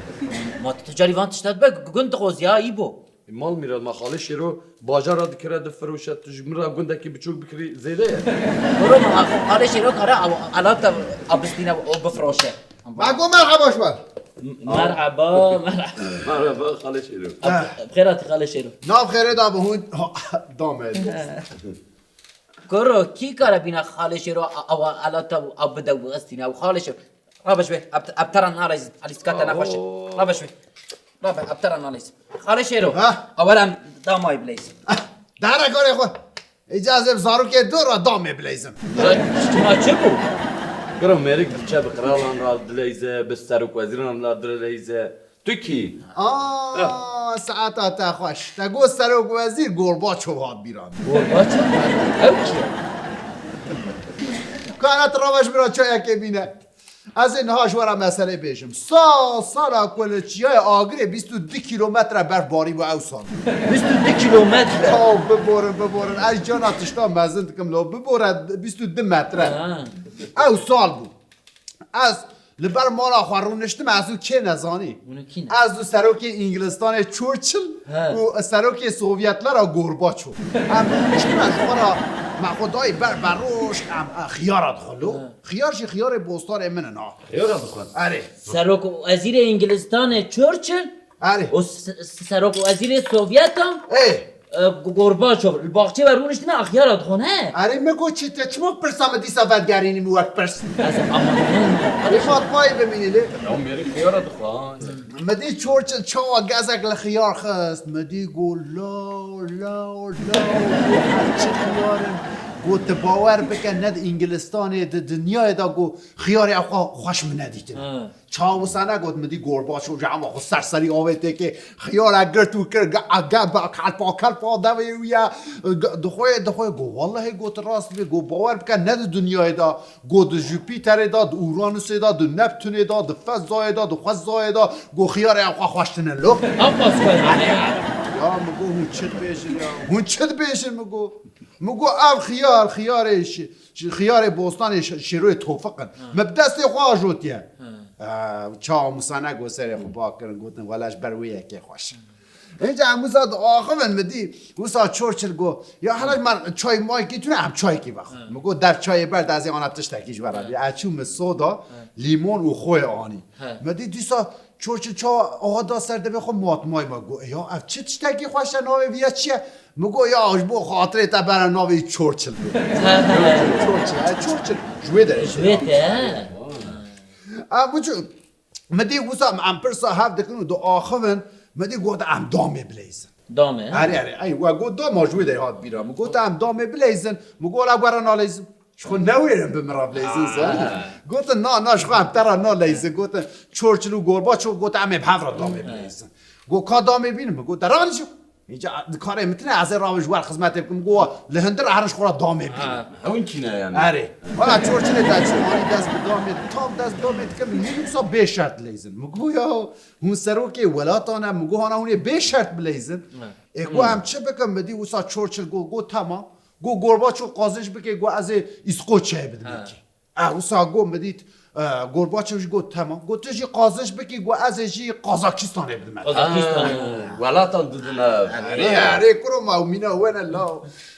Ma tu carî van tişta dibe, gund dixoz ya, Îbo. E, mal mîrat, ma xalê Şêro bajara dikire, difiroşe, tu ji min re gundekî biçûk bikirî, zêde ye. Kuro ma xalê Şêro kare ew, elat te abistîne û bifiroşe. Mako merhaba şima. Merhaba, merhaba. Merhaba, xalê Şêro. Bi xêr hatî xalê Şêro. Nav xêrê da bi hûn. Damed. Kuro, kî kare bîna xalê Şêro a, awa elata û a bide û estîne û xalê Şêro. Rabe ji wê, eb, eb tera naleyzin. Elî sika te nexweş e. Oo. Rabe ji wê. Rabe, eb tera naleyzin. Xalê Şêro. Ha? Awar em damayî bileyzin. Ah, dara karê xwe. Îca ez ê bi zarokê dûr re damê bileyzim. Çima çi bû? Kiro mêrik diçe bi qiralan re dileyze, bi serokwezîran re dileyze. Tu kî? Aa, saeta te xweş. Te got serokwezîr Gorbaçov hat bîra min. Gorbaçov? Ew kî ye? Kana tu rava ji min re çayekê bîne. Ez ê niha ji we re meselê bêjim. Sal sala ku li Çiyayê Agirê bîst û du kîlometre berf barî bû ew sal. Bîst û du kîlometre? Yaw biborin, biborin. Ez cana tişta mezin dikim lo. Bibore bîst û du metre. Ha. Ew sal bû. Ez li ber mala xwe rûniştim, ez û kê nezanî. Hûn û kî ne? Ez û serokê Îngilistanê Churchill He. û serokê Sovyetler a Gorbaçov. Em rûniştine ji xwe re me xwe dayî ber beroj, em, e, xiyara dixwe lo. He. Xiyar jî xiyarê bostanê min in ha. Xiyara dixwin. Erê. Serok û Wezîrê Îngilistanê Churchill Erê. û s- s- Serok û Wezîrê Sovyetan Ê. e, Gorbaçov li baxçê ve rûniştine a xiyara dixwin he. Erê me got çi te çima pirsa me dîsa vedigerînî min wek pirs? Ez aman Ê matmayî bimînî lê. Ew mêrik xiyara dixwe ha. Me dî Churchill çawa gezek li xiyar xist. Me dî got law law law got ev çi xiyar in? Got tu bawer bike ne di Îngilistanê di dinyayê de got xiyarê ew xwe xweş min nedîtine. Ha. Çawa wisa negot, min dî Gorbaçov ji hema xwe serserî avêtê kê xiyarek girt û kir, ge- ge- be- kelpa kelpa devê wî ye. Ge- Dixwê dixwê got wellehê got rast bê, got bawer bike ne di dinyayê de, got di Jupîterê de, di Uranusê de, di Neptunê de, di fezayê de, di xwezayê de, got xiyarê ew xwe xweştine lo. Ew qas xwe ye. Ya min got hûn çi dibêjin ya? Hûn çi dibêjin min got? Min got ev xiyar, xiyarê şi- Ji xiyarê bostanê şi- şêroyê tofiq in. Me bi destê xwe ajotiye. Ew çawa Musa negot serê xwe ba kirin, gotin wele ji ber wê yekê xweş in. Înca em wisa diaxivin, min dî wisa Churchill got ya hele ji me çay maykî tune em çaykî vexwin. Min got der çayê ber de ez ê ana tiştekî ji we re bî. Ez çûm min soda, lîmon û xwê anî. Min dî dîsa Churchill çawa axa da ser devê xwe matmay me got ya ev çi tiştekî xweş e navê viya çi ye? Min got ya ji bo xatirê te bere navê Churchill bê. Churchill, e, Churchill ji wê derê. Ji wê te he. Em biçûn, min dî wisa em pirsa hev dikin û diaxivin, min dî got em damê bileyzin. Dame? Erê, erê, ey, we got dama ji wê derê hat bîra min. Got em damê bileyzin, min got la were naleyzin. Ji xwe newêrin bi min re bileyzin zanî. Gotin na, na ji xwe em te re naleyzin. Gotin Churchill û Gorbaçov got em ê bi hev re damê bileyzin. Got ka damê bînin min got de ranî çi. Îca karê min tine ez ê rawin ji wer xizmetê bikim. Got li hundir herin ji xwe re damê bînin. Ew kî ne yani? Erê. Wala Churchillê te çû anî dest bi damê, tam dest bi damê dikim, min hîn wisa bê şert dileyzin. Min got ya hûn serokê welatan e, min got hana hûn ê bê şert bileyzin. Ê got em çi bikin? Min dî wisa Churchill got, got tamam. Got Gorbaçov qazij bike, got ez ê Îskoçyayê bidim yekî. E, wisa got min dît, e, Gorbaçov jî got, temam. Got tu jî qazij bikî, got ez ê jî Qazakistanê bidim. Qazakistanê. Welatan didin ev. Erê, erê, kuro ma mîna wene la.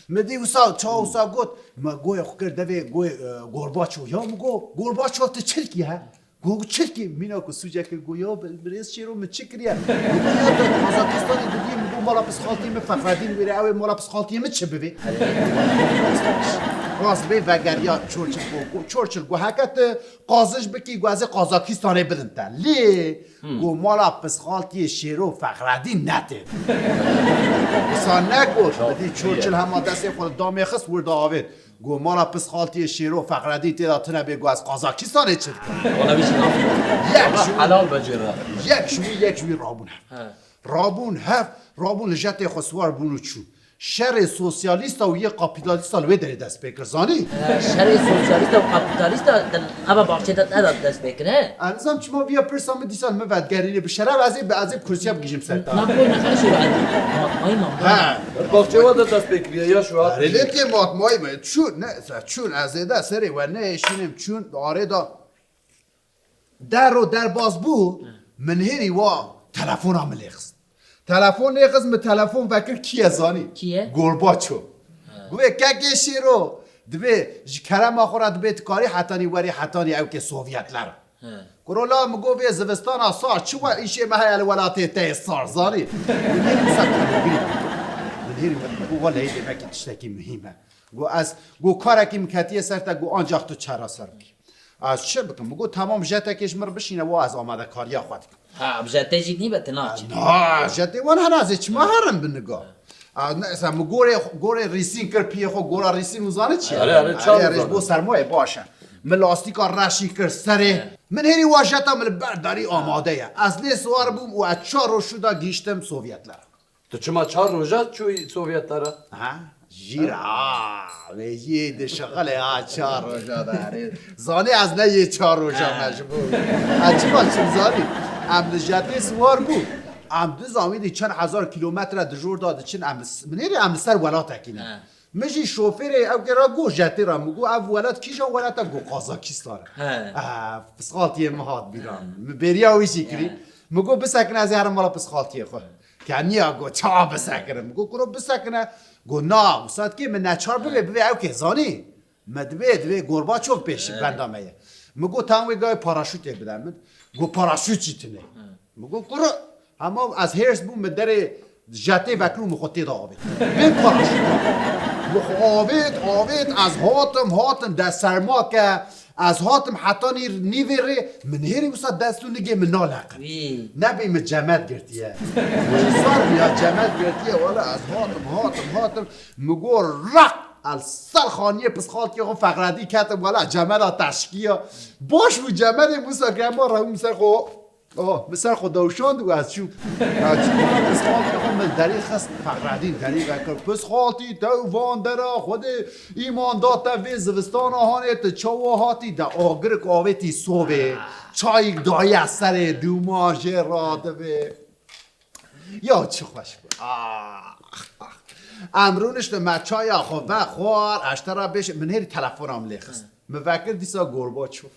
Min dî wisa, ça wisa got, me goyê xwe kir devê goyê, e, Gorbaçov. Ya min got, Gorbaçov tu çirkî he? Got çirkî, mîna ku sûcek kir, got ya bi-, birêz Şêro min çi kiriye? Got ya tu Qazakistanê didî, min got mala pisxaltiyê min Fexredîn wêre, ew ê mala pisxaltiyê min çi bivê? Rast bê vegeriya Churchill got, got Churchill got heke tu qazij bikî, got ez ê Qazakistanê bidim te. Lê got mala pisxaltiyê Şêro Fexredîn netê. Wisa negot, min dî Churchill hema destê xwe li damê xist wir da avêt. Got mala pisxaltiyê Şêro Fexredîn tê de tune bê, got ez Qazakistanê çi dikim? Wala wî jî nafirî. Yek ji wî, helal be cêra. Yek ji wî, yek ji wî rabûn hev. He. Rabûn hev, rabûn li jetê xwe siwar bûn û çûn. Şerê sosyalîsta û yê kapîtalîsta li wê derê dest pê kir, zanî? He, şerê sosyalîsta û kapîtalîsta di nava baxçê de ne de dest pê kir, he? Ez nizam çima viya pirsa min dîsan min vedigerînê bi şeref ez ê bi, ez ê bi kursiya bigihîjim ser te. Na, na, boy ne, xerşê ve, ez matmayî mam. He. Baxçewa de dest pê kiriye ya şu hat. Erê lê tê matmayî me. Çûn, ne, se-, çûn ez ê de serê we nehêşînim, çûn arê da der û derbas bû, min hêrî wa telefona min lê xist. Telefon lê xist, min telefon vekir kî ye zanî? Kî ye? Gorbaço. Guvê kekê Şêro, dibê ji kerema xwe re dibê dikarî hetanî werî hetanî ew kê Sovyetler. He. Kuro la min got vê zivistana sar çi we îşê me heye li welatê te yê sar zanî. Min hêrî wisa telefon min hêrî wek got welehî demekî tiştekî muhîm e. Got ez, got karekî min ketiye ser te, got ancax tu çareser bikî. Ez çi bikim? Min got temam jetekê ji min re bişîne wa ez amadekariya xwe dikim. Ha, bi jetê jî nîbe tu naçî. Na, jetê wan hene ez ê çima herim bi niga. A, ne, sen mi gorê, gorê rîsîn kir piyê xwe, gora rîsîn û zanî çi ye? Erê, erê, çar Erê, zanim. Ji bo sermayê baş e. Min lastîka reşî kir serê. Min hêrî wa jeta min li ber darî amade ye. Ez lê siwar bûm û ez çar roj şû da gihîştim Sovyetlere. Tu çima çar roja çûyî Sovyetlere? Ha? Jîr ha. Vê jî di şixilê ha çar roja da erê. Zanî ez ne yê çar roja me ji bo. Ez çima çim zanî? Em li jetê siwar bû. Em dizanî di çend hezar kilometre di jor da diçin, em li s-, min êrê em li ser welatekî ne. Min jî şofêrê ew kê ra got jetê ra, min got ev welat kîjan welat e, got Kazakistan e. Ah, pisxaltiyê min hat bîra min. Min bêriya wî jî kirî. Min got bisekine ez ê herim mala pisxaltiyê xwe. Keniya got ça bisekinim? Min got kuro bisekine. Got na, wisa dikê min neçar bivê, bivê ew kê zanî. Me divê, divê Gorbaçov pêş benda me ye. Min got, tam wê gavê paraşûtê bide min. Got, paraşût jî tune. Min got, kuro, hema ez hêrs bûm, min derê jetê vekir û min xwe tê de avêt. Bê paraşût. Min xwe avêt, avêt, ez hatim, hatim, de serma ke, ez hatim heta nîr, nîvê rê, min hêrî wisa dest û nigê min naleqin. Nebê min cemet girtiye. Min sar bû ya cemet girtiye, wala ez hatim, hatim, hatim. Min got, raq! Ez ser xaniyê pisxaltiyê xwe Fexredî ketim, wela cemeda teşkiya. Baş bû cemedê Musa Kemal re min ser xwe, oh, min ser xwe dewşand û ez çûm. Ez çûm pisxaltiyê xwe min derî xist Fexredîn derî vekir. Pisxaltî te û van dera Xwedê îman da te vê zivistana hanê tu çawa hatî de agirik avêtî sobê. Çayîk daye serê dûma jê radivê. Ya çi xweş bû. Ax, ax. Em rûniştin me çaya xwe vexwar, ez ji te re bêjim, min hêrî telefona min lê xist. Min vekir dîsa Gorbaçov.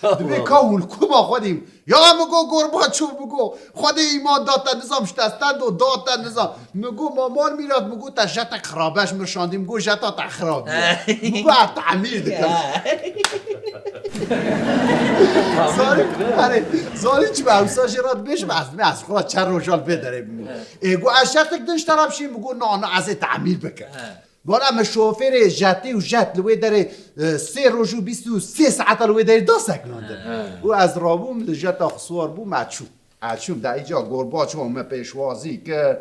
Dibê ka hûn kuma xwe dîm. Ya min got Gorbaçov, min got, Xwedê îman da te nizam, ji te stendo da te nizam. Min got Mamal Mîrat, min got te jetek xirabe ji min şandî, min got jeta te xirab bû. Min got ez temîr dikim. Zanî, erê, zanî çi be, ewsa jê re dibêjim, ez, ez xwe çend roja li vê derê bûm. Ê, got, ez jetek din ji te re bişînim, got, na, na, ez ê temîr bikim. Wala min şofêrê jetî û jet li wê derê, e, sê roj û bîst û sê saeta li wê derê da sekinandin. Û ez rabûm, li jeta xwe siwar bûm, ez çûm. Ez çûm, de îca Gorbaçov me pêşwazî kir.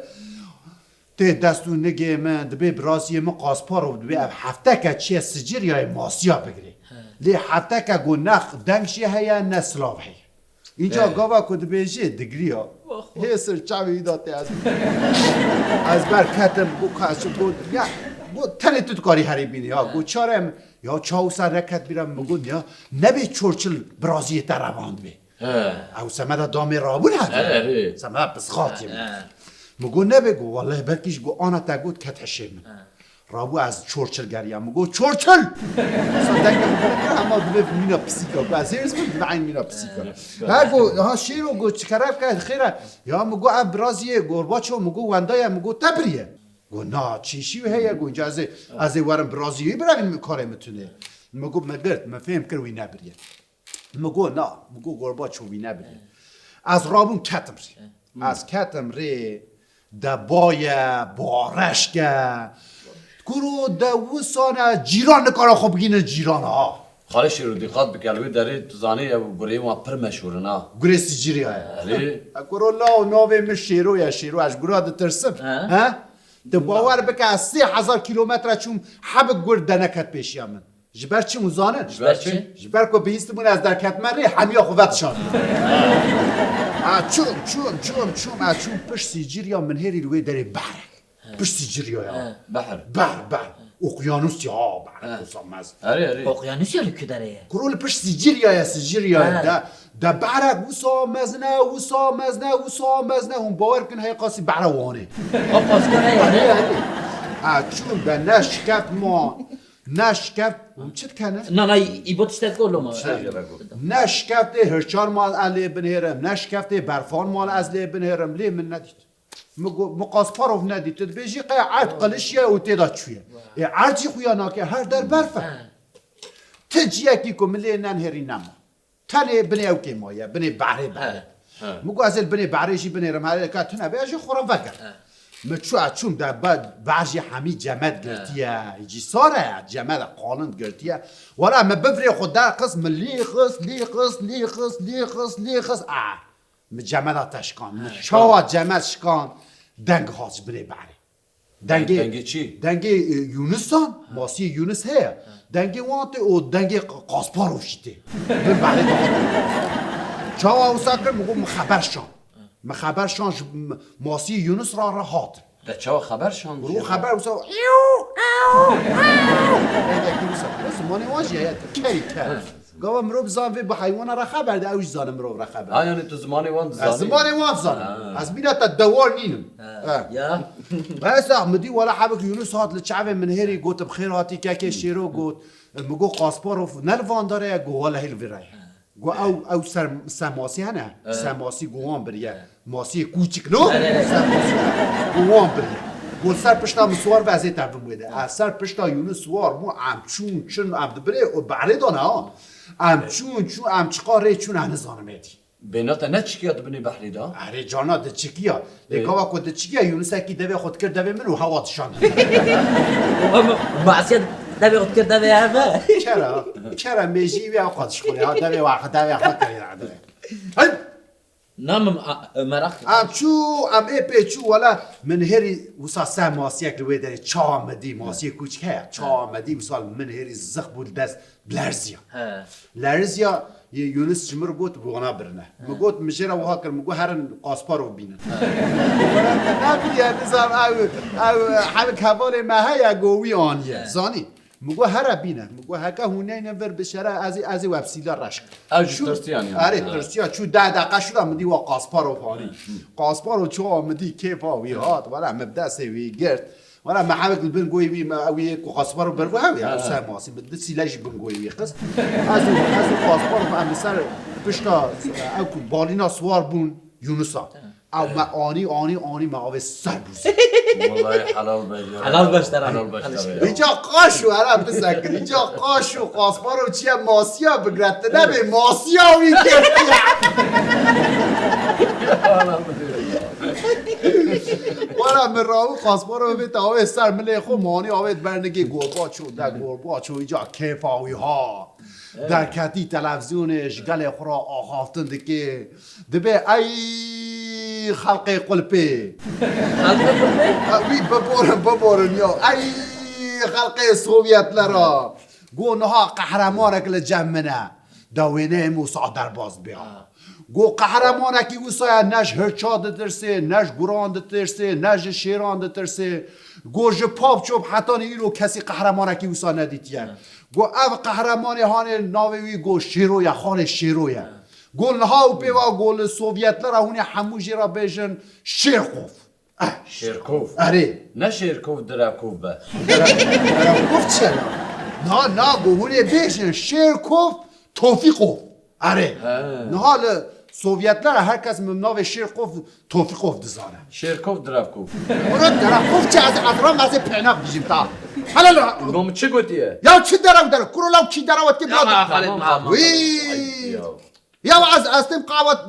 Tê dest û nigê min, dibê biraziyê min Kasparov dibê ev hefteke çiye Sicilyayê masiya bigirê. Lê hefteke ku ne deng jê heye, ne silav heye. Înca gava ku dibêjê digiriya. Hê sir çavê wî da tê ez. Ez ber ketim, got ka ez çi, got, ya, got tenê tu dikarî herî bînî, ya, got çare em, ya çaw ser neket bîra min, got ya, nebê Churchill biraziyê te revand bê. Ew semeda damê rabûn hebe. Semeda pisxatiyê min. Min got nebe, got wallahî belkî ji got ana te got ket hişê min. Rabû ez Churchill geriya. Min got Churchill! Sa dengê xwe bire kir, hema dibe mîna pisîka. Got ez hêrs bim, dibe eyn mîna pisîka. Ha got, ha şêro got çi kere bike xêre. Ya min got ev biraziyê Gorbaçov, min got wenda ye, min got te biriye. Got na, çîşî wî heye, got înca ez ê, ez ê werim biraziyê wî birevînim, karê min tune. Min got min girt, min fêm kir wî nebiriye. Min got na, min got Gorbaçov wî nebiriye. Ez rabûm ketim rê. Ez ketim rê, de baye, bareşk e. Kuro de wisane cîran nikare xwe bigînin cîran ha. Xalê Şêro, dîqat bike, li wê derê tu zanî ew gureyên wan pir meşhûr in ha. Gurê Sicilya ye. Erê. E, kuro law navê min Şêro ye, Şêro, ez ji gura ditirsim. He? Tu bawer bike, ez sê hezar kîlometre çûm, hebik gur deneket pêşiya min. Ji ber çi hûn zanin? Ji ber çi? Ji ber ku bihîstibûn ez derketime rê, hemiya xwe vedişand. Ha, çûm, çûm, çûm, çûm, ha, çûm pişt Sîcîrya, min hêrî li wê derê behrek. Pişt Sîcîrya ya. Behr. Behr, behr. Okyanus ya, behr. Wisa mez. Erê, erê. Okyanus ya li ku derê ye? Kuro li pişt Sîcîrya ye, Sîcîrya ye. De, de behrek wisa mezin e, wisa mezin e, wisa mezin e. Hûn bawer kin heye qasî behra Wanê. Qasî heye. Erê, erê. Ha, çûm de ne şikeft ma. Ne şikeft, hûn çi dikene? Na, na, î-, îbo tiştek got loma. Ne şikeftê hirçan mal ez lê binêrim, ne şikeftê berfan mal ez lê binêrim, lê min nedît. Min got, min Kasparov nedît. Tu dibêjî qey erd qiliş ye û tê de çûye. Ê erd jî xuya nake, her der berf e. Ti ciyekî ku min lê nenhêrî nema. Tenê binê ew kê maye, binê behrê behrê. Min got ez ê li binê behrê jî binêrim, herê ka tune be, ez jî xwe re vegerim. Min çû, ez çûm de be-, behr jî hemî cemed girtiye, cî sar e, cemed e, qalind girtiye. Wela min bivirê xwe derxist, min lî xist, lî xist, lî xist, lî xist, lî xist, a. Min cemeda te şikan, min çawa cemed şikan, deng hat ji binê behrê. Dengê, dengê çi? Dengê, e, Yunusan, masiyê Yunus heye. Dengê wan tê û dengê Q-, Kasparov jî tê. Bin behrê de hat. Çawa wisa kir, min got, min xeber şand. Min xeber şand ji m-, masiyê Yunus re re hat. Te çawa xeber şand? Ro xeber wisa, dengekî wisa. Zimanê wan jî heye, kerî ker. Gava mirov zan vê bi heywana re xeber de, ew jî zane mirov re xeber. Ha, yani tu zimanê wan dizanî? Ez zimanê wan dizanim. Ha. Ez mîna te dewar nînim. Ha. Ha. Ya. Esa, min dî wela hebik Yunus hat li çavê min hêrî, gotim, "Xêr hatî kekê Şêro," got. Min got, "Kasparov ne li van dare ye?" Got, "Welehî li vî re ye." Got, "Ew, ew ser, semasî hene. Semasî got wan biriye." Masiyê kûçik no? Semasî got wan biriye. Got, "Ser pişta min siwar be, ez ê te bim wê de." Ez ser pişta Yunus siwar bû, em çûn, çin, em dibirê û behrê dane ha. Em çûn, çûn, em çiqa rê çûn, ez nizanim êdî. Bêhna te ne çikiya di binê behrê de? Erê cana diçikiya. Lê gava ku diçikiya, Yunusekî devê xwe dikir devê min û hewa dişand. Masiya devê xwe dikir devê hev e. Kera, kera mêjî wê ew qat şixulê ha, devê wa, devê xwe kirî ha, devê. Hey! Na min a, meraq. Em çû, em ê pê çû, wela min hêrî wisa ser masiyek li wê derê, çawa min dî, masiyê kûçik heye, çawa min dî, wisa min hêrî zix bû li dest. Lerziya. He. Lerziya, Yunus ji min re got, "Bi wana birine." Min got, min jê re wiha kir, min got, "Herin Kasparov bînin." Wala te nebiriye, nizam ew, ew, hevik hevalê me heye, go wî aniye. He. Zanî? Min got, "Here bîne." Min got, "Heke hûn neynin vir bi şere, ez ê, ez ê we bi sîla reş." Ew jî tirsiyan yani. Erê, tirsiya. Çû deh deqa şûna min dî wa Kasparov anî. Kasparov çawa min dî kêfa wî hat, wala min bi destê wî girt. Wala me hevek li bin goyê wî, me ew yê ku Kasparov ber bû hew ya, ew ser masî, bi di sîle jî bin goyê wî xist. Ez û, ez û Kasparov em li ser pişta ew ku balîna siwar bûn Yunusa. Ew me anî, anî, anî me avê ser bûzî. Wallahî helal be ya. Helal be ji te re. Helal be ji te re. Îca qaş û, hele bisekir, îca qaş û Kasparov çiye masiya bigre, tu nebê masiya wî girtiye. Wala min rawî Kasparov vê te avê ser milê xwe, manî avê di ber nigê gorba çû, de gorba çû, îca kêfa wî ha. Derketî televîzyonê ji gelê xwe re axaftin dikê. Dibê ey xelqê qulpê. Xelqê qulpê? E, wî biborin, biborin ya. Ey xelqê Sovyetlera. Go niha qehremanek li cem min e. Da wêneyê min wisa derbas dibe ha. Go qehremanekî wisa ye, ne ji hirça ditirsê, ne ji guran ditirsê, ne ji şêran ditirsê. Go ji pav çop hetanî îro kesî qehremanekî wisa nedîtiye. Go ev qehremanê hanê navê wî go Şêro ye, xalê Şêro ye. Go niha û pêva go li Sovyetlera hûn ê hemû jê re bêjin Şêrxov. Eh. Şêrkov. Erê. Ne Şêrkov, Direkov be. Direkov çi ye? Na, na, go hûn ê bêjin Şêrkov, Tofîqov. Erê. He. Niha li Sovyetlera her kes min navê Şêrkov, Tofîqov dizane. Şêrkov, Direkov. Kuro Direkov çi, ez, ez ram ez ê pênak dijim ta. Hele la. Go min çi gotiye? Ya çi derew dere? Kuro law kî derew etke bira. Tamam, tamam. Wî. Ya. Ya ez, ez tim qawa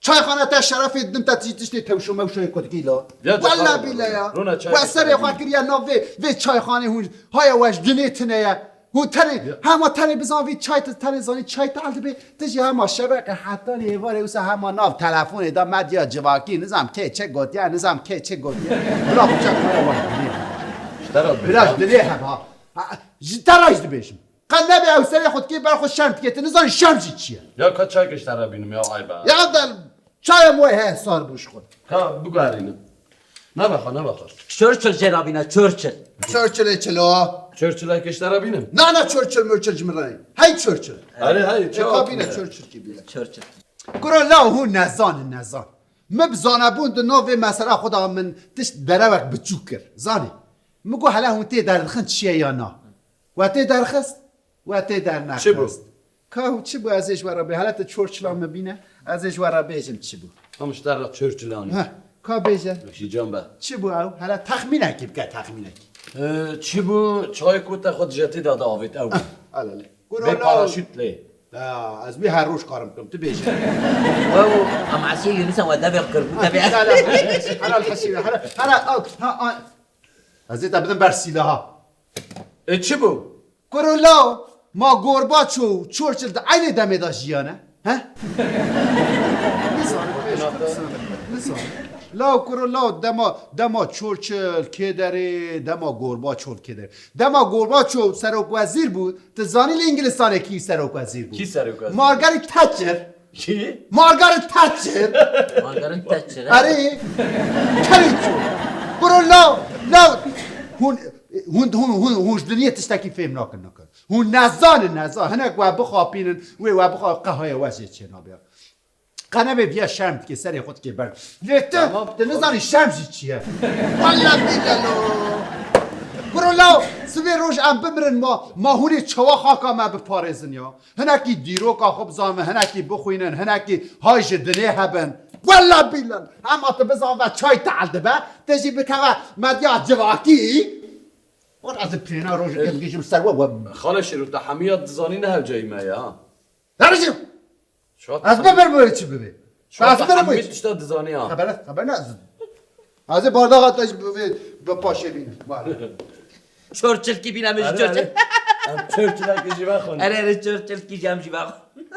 çayxane te şerefê didim te tiştê tewşo mewşoyê kotikî la. Ya, wella bîle ya. Rona çay. We serê xwe kiriye nav vê, vê çayxanê hûn. Haya we ji dinê tine ye. Hûn tenê, hema tenê bizan vî çay, tu tenê zanî çay tal dibe. Tu jî hema şeveqê hetanî êvarê wisa hema nav telefonê de medya civakî, nizam kê çi gotiye, nizam kê çi gotiye. Bila biçak haya we ji dinê hema. Ji te re dibêjim. Bila ji dinê hema. Ha, ji te re jî dibêjim. Qe nebe ew serê xwe dikê ber xwe şerm dikê. Tu nizanî şerm jî çi ye? Ya ka çayek ji te re bînim ya, aybe. Ya de çaya moy he sar bû ji xwe. Ka biguherînim. Nebe xwe, nebe xwe. Churchill jê re bîne, Churchill. Churchillê çilo. Churchillek ji te re bînim. Na, na, Churchill murchill ji min re neyê. Hey Churchill. Erê, hey, çawa ka bîne bîne? Churchill kî bîne. Churchill. Kuro law hûn nezanin, nezan. Min bi zanebûn di nav vê mesela xwe de min tişt derewek biçûk kir. Zanî. Min got hele hûn tê derdixin çi ye ya na. We tê derxist, we tê dernexist. Çi bû? Ka çi bû ez ê ji we re bê-, hele tu Churchilla min bîne, ez ê ji we re bêjim çi bû. Em ji te re Churchillan. Heh, ka bêje. Ji can be. Çi bû ew? Hele texmînekî bike, texmînekî. Ee, çi bû? Çayê ku te xwe dijetê de diavêt ew bû. Hele, hele. Bê paraşût lê. Ya, ez wî her roj karim bikim, tu bêje. Ew, em esiyê Yunus e we devê kir bû, devê. Hele, hele, hele, hele, hele, hele, ew, ha, ha. Ez ê te bidim ber sîlaha. E, çi bû? Kuro law, ma Gorbaçov û Churchill di eynê demê de jiyane? He? Nizanim, pêş bizanim. Nizanim. Law kuro law, dema, dema Churchill kê derê, dema Gorbaçov kê derê. Dema Gorbaçov serokwezîr bû, tu zanî li Îngilistanê kî serokwezîr bû? Kî serokwezîr bû? Margaret Thatcher. Kî? Margaret Thatcher. Margaret Thatcher, he? Erê. Kerê çû. Kuro law, law. Hûn, hûn, hûn, hûn, hûn ji dinyê tiştekî fêm nakin, nakin. Hûn nezanin, nezan. Hinek we bixapînin, wê we bixapînin, qehaya we jê çênabe. Qenemê viya şerm dike, serê xwe dike ber. Lê tu, Tamam. tu nizanî şerm jî çi ye? Walla bîlelo. Kuro law, sibê roj em bimirin ma, ma hûnê çawa xaka me biparêzin ya? Hinekî dîroka xwe bizanin, hinekî bixwînin, hinekî hay ji dinê hebin. Walla bîlelo. Ema tu bizan ve çay tehl dibe, te jî bikeve medya civakî. Wan ez ê pêna rojekê bigihîjim ser we, we. Xalê Şêro, te hemiya dizanî ne hewceyî me ye, ha? Hericim! Şuat Ez bibirim wê çi bibê? Şuat Ez bibirim hemî wê çi? tişta dizanî, ha. Xeber, xeber ne ez. Ez ê bardaxa te ji bibê, bi paşê bînim. Bale. Çor çilkî bîne min ji Erê, çor çil- erê. Em çor çilkî jî vexwin. Erê, erê, çor çilkî jî em jî vexwin.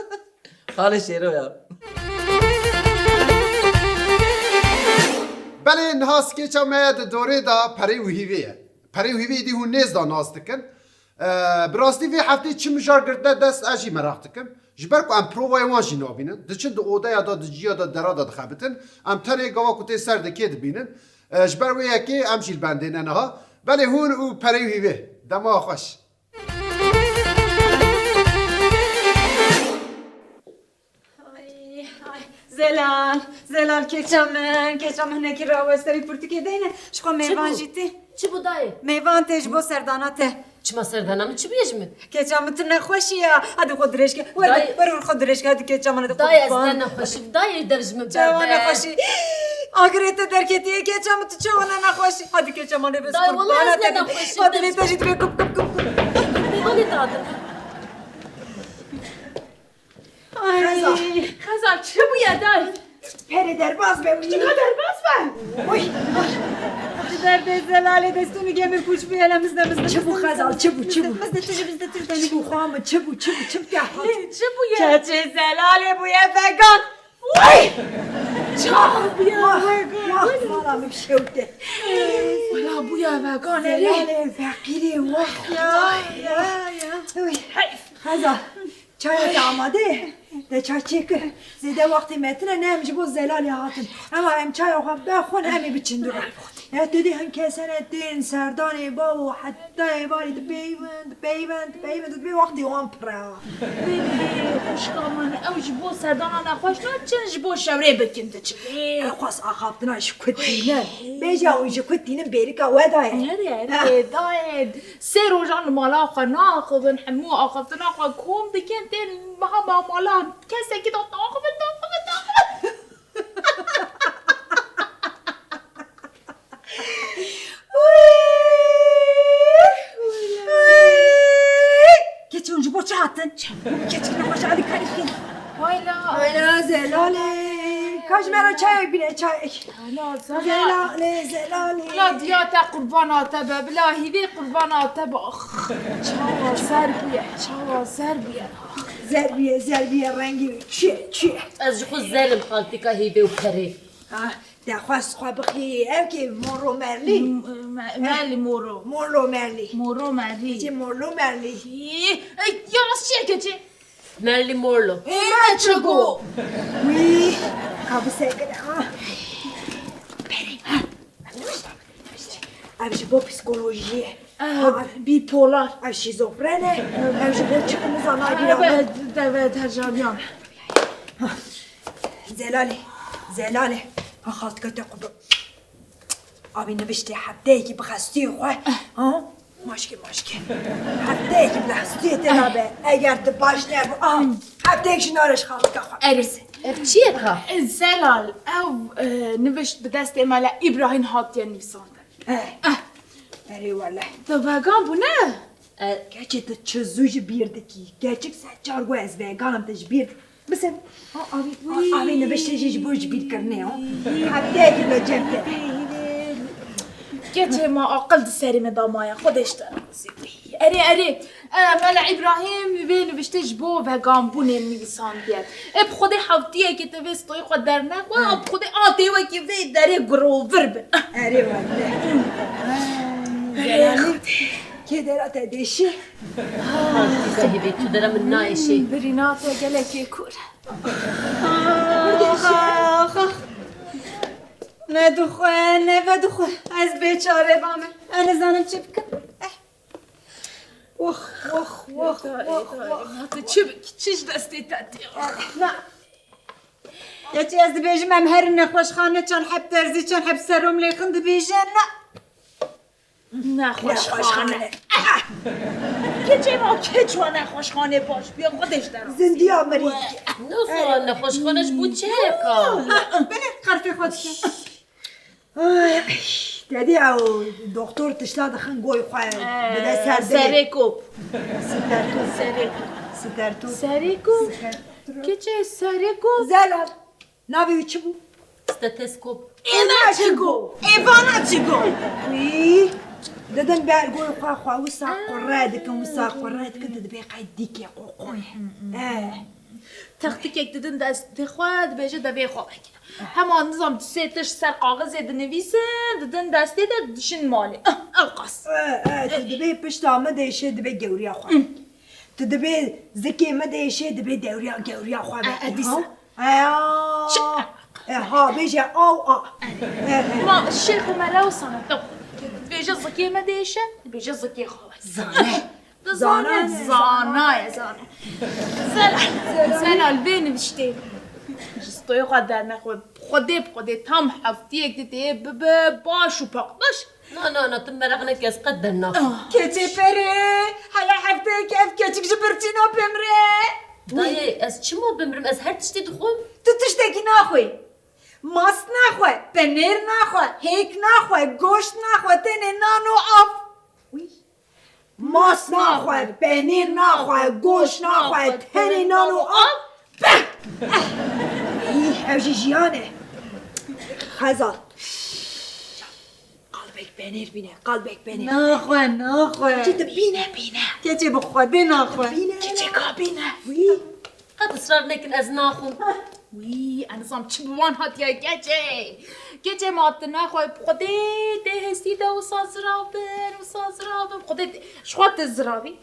Xalê Şêro ya. Belê niha skêça me di dorê de perê û hîvê ye. Perê û hîvê êdî hûn nêz de nas dikin. Eee, bi rastî vê heftê çi mijar girtine dest ez jî meraq dikim. Ji ber ku em provayê wan jî nabînin. Diçin di odeya de, di ciya de, dera de dixebitin. Em tenê gava ku tê ser dikê dibînin. Eee, ji ber wê yekê em jî li bendê ne niha. Belê hûn û perê û hîvê. Dema xweş. Ay, ay. Zelal, Zelal, keça min, keça min hinekî raweste wî pirtûkê deyne. Ji xwe mêvan jî tê. Çi bû dayê? Mêvan tê ji bo serdana te. Çima serdana min çi bûye ji min? Keça min tu nexweşî ya. Hadi xwe dirêj ke. Wer, Dayê. wer, wer xwe dirêj ke. Hadi keça min, hadi Dayê ez qurban. ne nexweşî. Dayê dev ji min Çawa berde. nexweşî? Agirê te derketiye keça min, tu çawa ne nexweşî? Hadi keça min, bes Dayê, wela qurbana ez ne te. nexweşî, Hadi ne lê te jî dibe kup kup kup kup. Bêvanê dadin. Ay. Xezal. Xezal, çi bûye dayê? Perê derbas be wî. Çika derbas be? Oy. Di derdê Zelalê destûnî gemir pûç bûye, hele mizde, mizde, mizde. Çi bû Xezal, çi bû, çi bû? Mizde, tu jî mizde, tu jî mizde. Çi bû xwe min, çi bû, çi bû, çi bû? Çi bûye? Keçê Zelalê bûye vegan. Oy. Çawa bûye vegan? Wah, wah, mala min şewte. Wela bûye vegan, erê. Zelalê feqîrê wah. Ya, ya, ya. Oy. Heyf. Xezal. Çaya te amade ye? Te çay çêkir. Zêde wextê me tine ne em ji bo Zelalê hatin. Ema em çaya xwe bexwin em ê biçin dû. Ya tu dê hin kesene tên serdanê bawo heta êvarî dipeyvin, dipeyvin, dipeyvin, dibê wextê wan pir e. Belê, xwişka min, ew ji bo serdana nexweş naçin, ji bo şewrê bikin diçin. Ew xwest axaftina ji ku tînin. Bêje ew ji ku tînin bêrika we daye. Erê, erê, dayê. Sê rojan li mala xwe naxivin, hemû axaftina xwe kom dikin, tên meha me mala kesekî de daxivin, daxivin, daxivin. Keçon ji bo çi hatin? Keçik nexweş alîkarî kir. Wayla. Wayla Zelalê. Ka ji me re çayek bîne, çayek. Ana, Zelalê, Zelalê. Bila diya te qurbana te be, bila hîvê qurbana te be. Ax, çawa zer bûye, çawa zer bûye. Zer bûye, zer bûye, rengî wî çi ye, çi ye? Ez ji xwe zer im xaltika hîvê û perê. Ah, te xwest xwe bixî, ev kê moro merlî? M-, me-, merlî moro. Moro merlî. Moro merlî. Keçê moro merlî. Ê, ey, ya rast çi ye keçê? Merlin Morlo. Ê, me çi got? Wî, ka bisekine, ha. Berê, ha. Ev ji bo psîkolojiyê. Ev, ha, bipolar. Ev şîzofren e. Ev ji bo çi nizana bîra. Ev, evet, tercariyan. Ha. Zelalê, Zelalê. Ha, xaltika te qubir. Avê niviştê hefteyekî bi xestiyê xwe. Ha? Maşke, maşke. Hefteyekî bi xestiyê te nabe. Eger tu baş nebû. Aha. Hefteyek jî nare ji xalika xwe. Erê. Ev çi ye ka? E, Zelal, ew, e, nivişt bi destê me le Îbrahîm hatiye nivîsandin. Eh. Eh. Erê wele. Tu vegan bû ne? E, Gerçi tu çi zû ji bîr dikî. Gerçek se çar got ez veganim, tu ji bîr dikî. Bisin. Ha, avî, avî niviştê jî ji bo ji bîr kirinê, ha. Hefteyekî li cem te. Keçê ma aqil di serê me da maye. Xwedê ji te razî bî. Erê, erê. E, Mela Îbrahîm vê niviştê ji bo veganbûnê nivîsandiye. E, bi Xwedê heftiyekê te vê stoyê xwe dernexwe, a bi Xwedê a tê wekî vê derê gurovir bin. Erê wele. Erê Xwedê. Kê dera te dêşî? Xaltîka hêvê tu dera min nayêşê. Hmm, birîna te gelekê kûr. Ax, ax, ax. Ne dixwe, ne vedixwe. Ez bêçare bame. Ez nizanim çi bikim. Eh. Wah, wah, wah, wah, wah. Tu çi bikî, çi ji destê te tê? Eh, na. Keçê ez dibêjim em herin nexweşxane, çend heb terzî, çend heb serom lêxin dibêje, na. Nexweşxane. Nexweşxane. Keçê ma keç wa nexweşxane baş bûye, Xwedê ji te razî. Zindiya mirî. Nasıl nexweşxane ji bo çi heye ka? Bine, xerfê xwe dike. Ay, tedî ew doktor tişta dixin goy xwe bide ser dilê. Serê kop. Sterto. Serê kop. Sterto. Serê kop. Sterto. Keçê serê kop. Zelal. Navê wî çi bû? Steteskop. Êva çi go? Êvana çi go? Wî, didin ber goy xwe xwe wisa qurre dikin, wisa qurre dikin, tu dibê qey dîkê qoqoye. Eh. Textikek didin destê xwe, dibêje devê xwe vekine. Hema nizam du sê tişt ser kaxizê dinivîsin, didin destê de dişin malê. Ah, ew qas. Eh, eh, tu dibê pişta min de êşê dibê gewriya xwe vekî. Tu dibê zikê min de êşê dibê dewriya, gewriya xwe vekî. Eh, eh, dîsa. Ha? Eya. E, ha, bêje aw a. E, e. Ma şêx û mela wisa ne, to. Bêje zikê me dêşe, bêje zikê xwe. Zane. Dizane, zane. Zanaye, zane. Zelal, Zelal vê niviştê. Ji stoyê xwe dernexwe. Xwedê bi Xwedê tam heftiyek dê tê bibe baş û paqtaş. Na, na, na, tu meraq neke, ez qet dernaxim. Ah. Keçê perê, heya hefteyek ev keçik ji birçîna bimre. Dayê, ez çima bimrim? Ez her tiştî dixwim. Tu tiştekî naxwî. Mas naxwe, penêr naxwe, hêk naxwe, goşt naxwe, tenê nan û av. Wî. Mas naxwe, penîr naxwe, goşt naxwe, tenê nan û av. Beh! Îh, ev jî jiyan e. Xezal. Qalbek penîr bîne, qalbek penîr. Naxwe, naxwe. Çi dibîne, bîne. Keçê bi Xwedê naxwe. Bîne. Keçê ka bîne. Wî. Qet israr nekin, ez naxwim. Wî, ez nizam çi bi wan hatiye keçê. Keçê ma tu nexwe, bi Xwedê tê hestî de wisa zirav bin, wisa zirav bin. Bi Xwedê tê, ji xwe tu zirav î.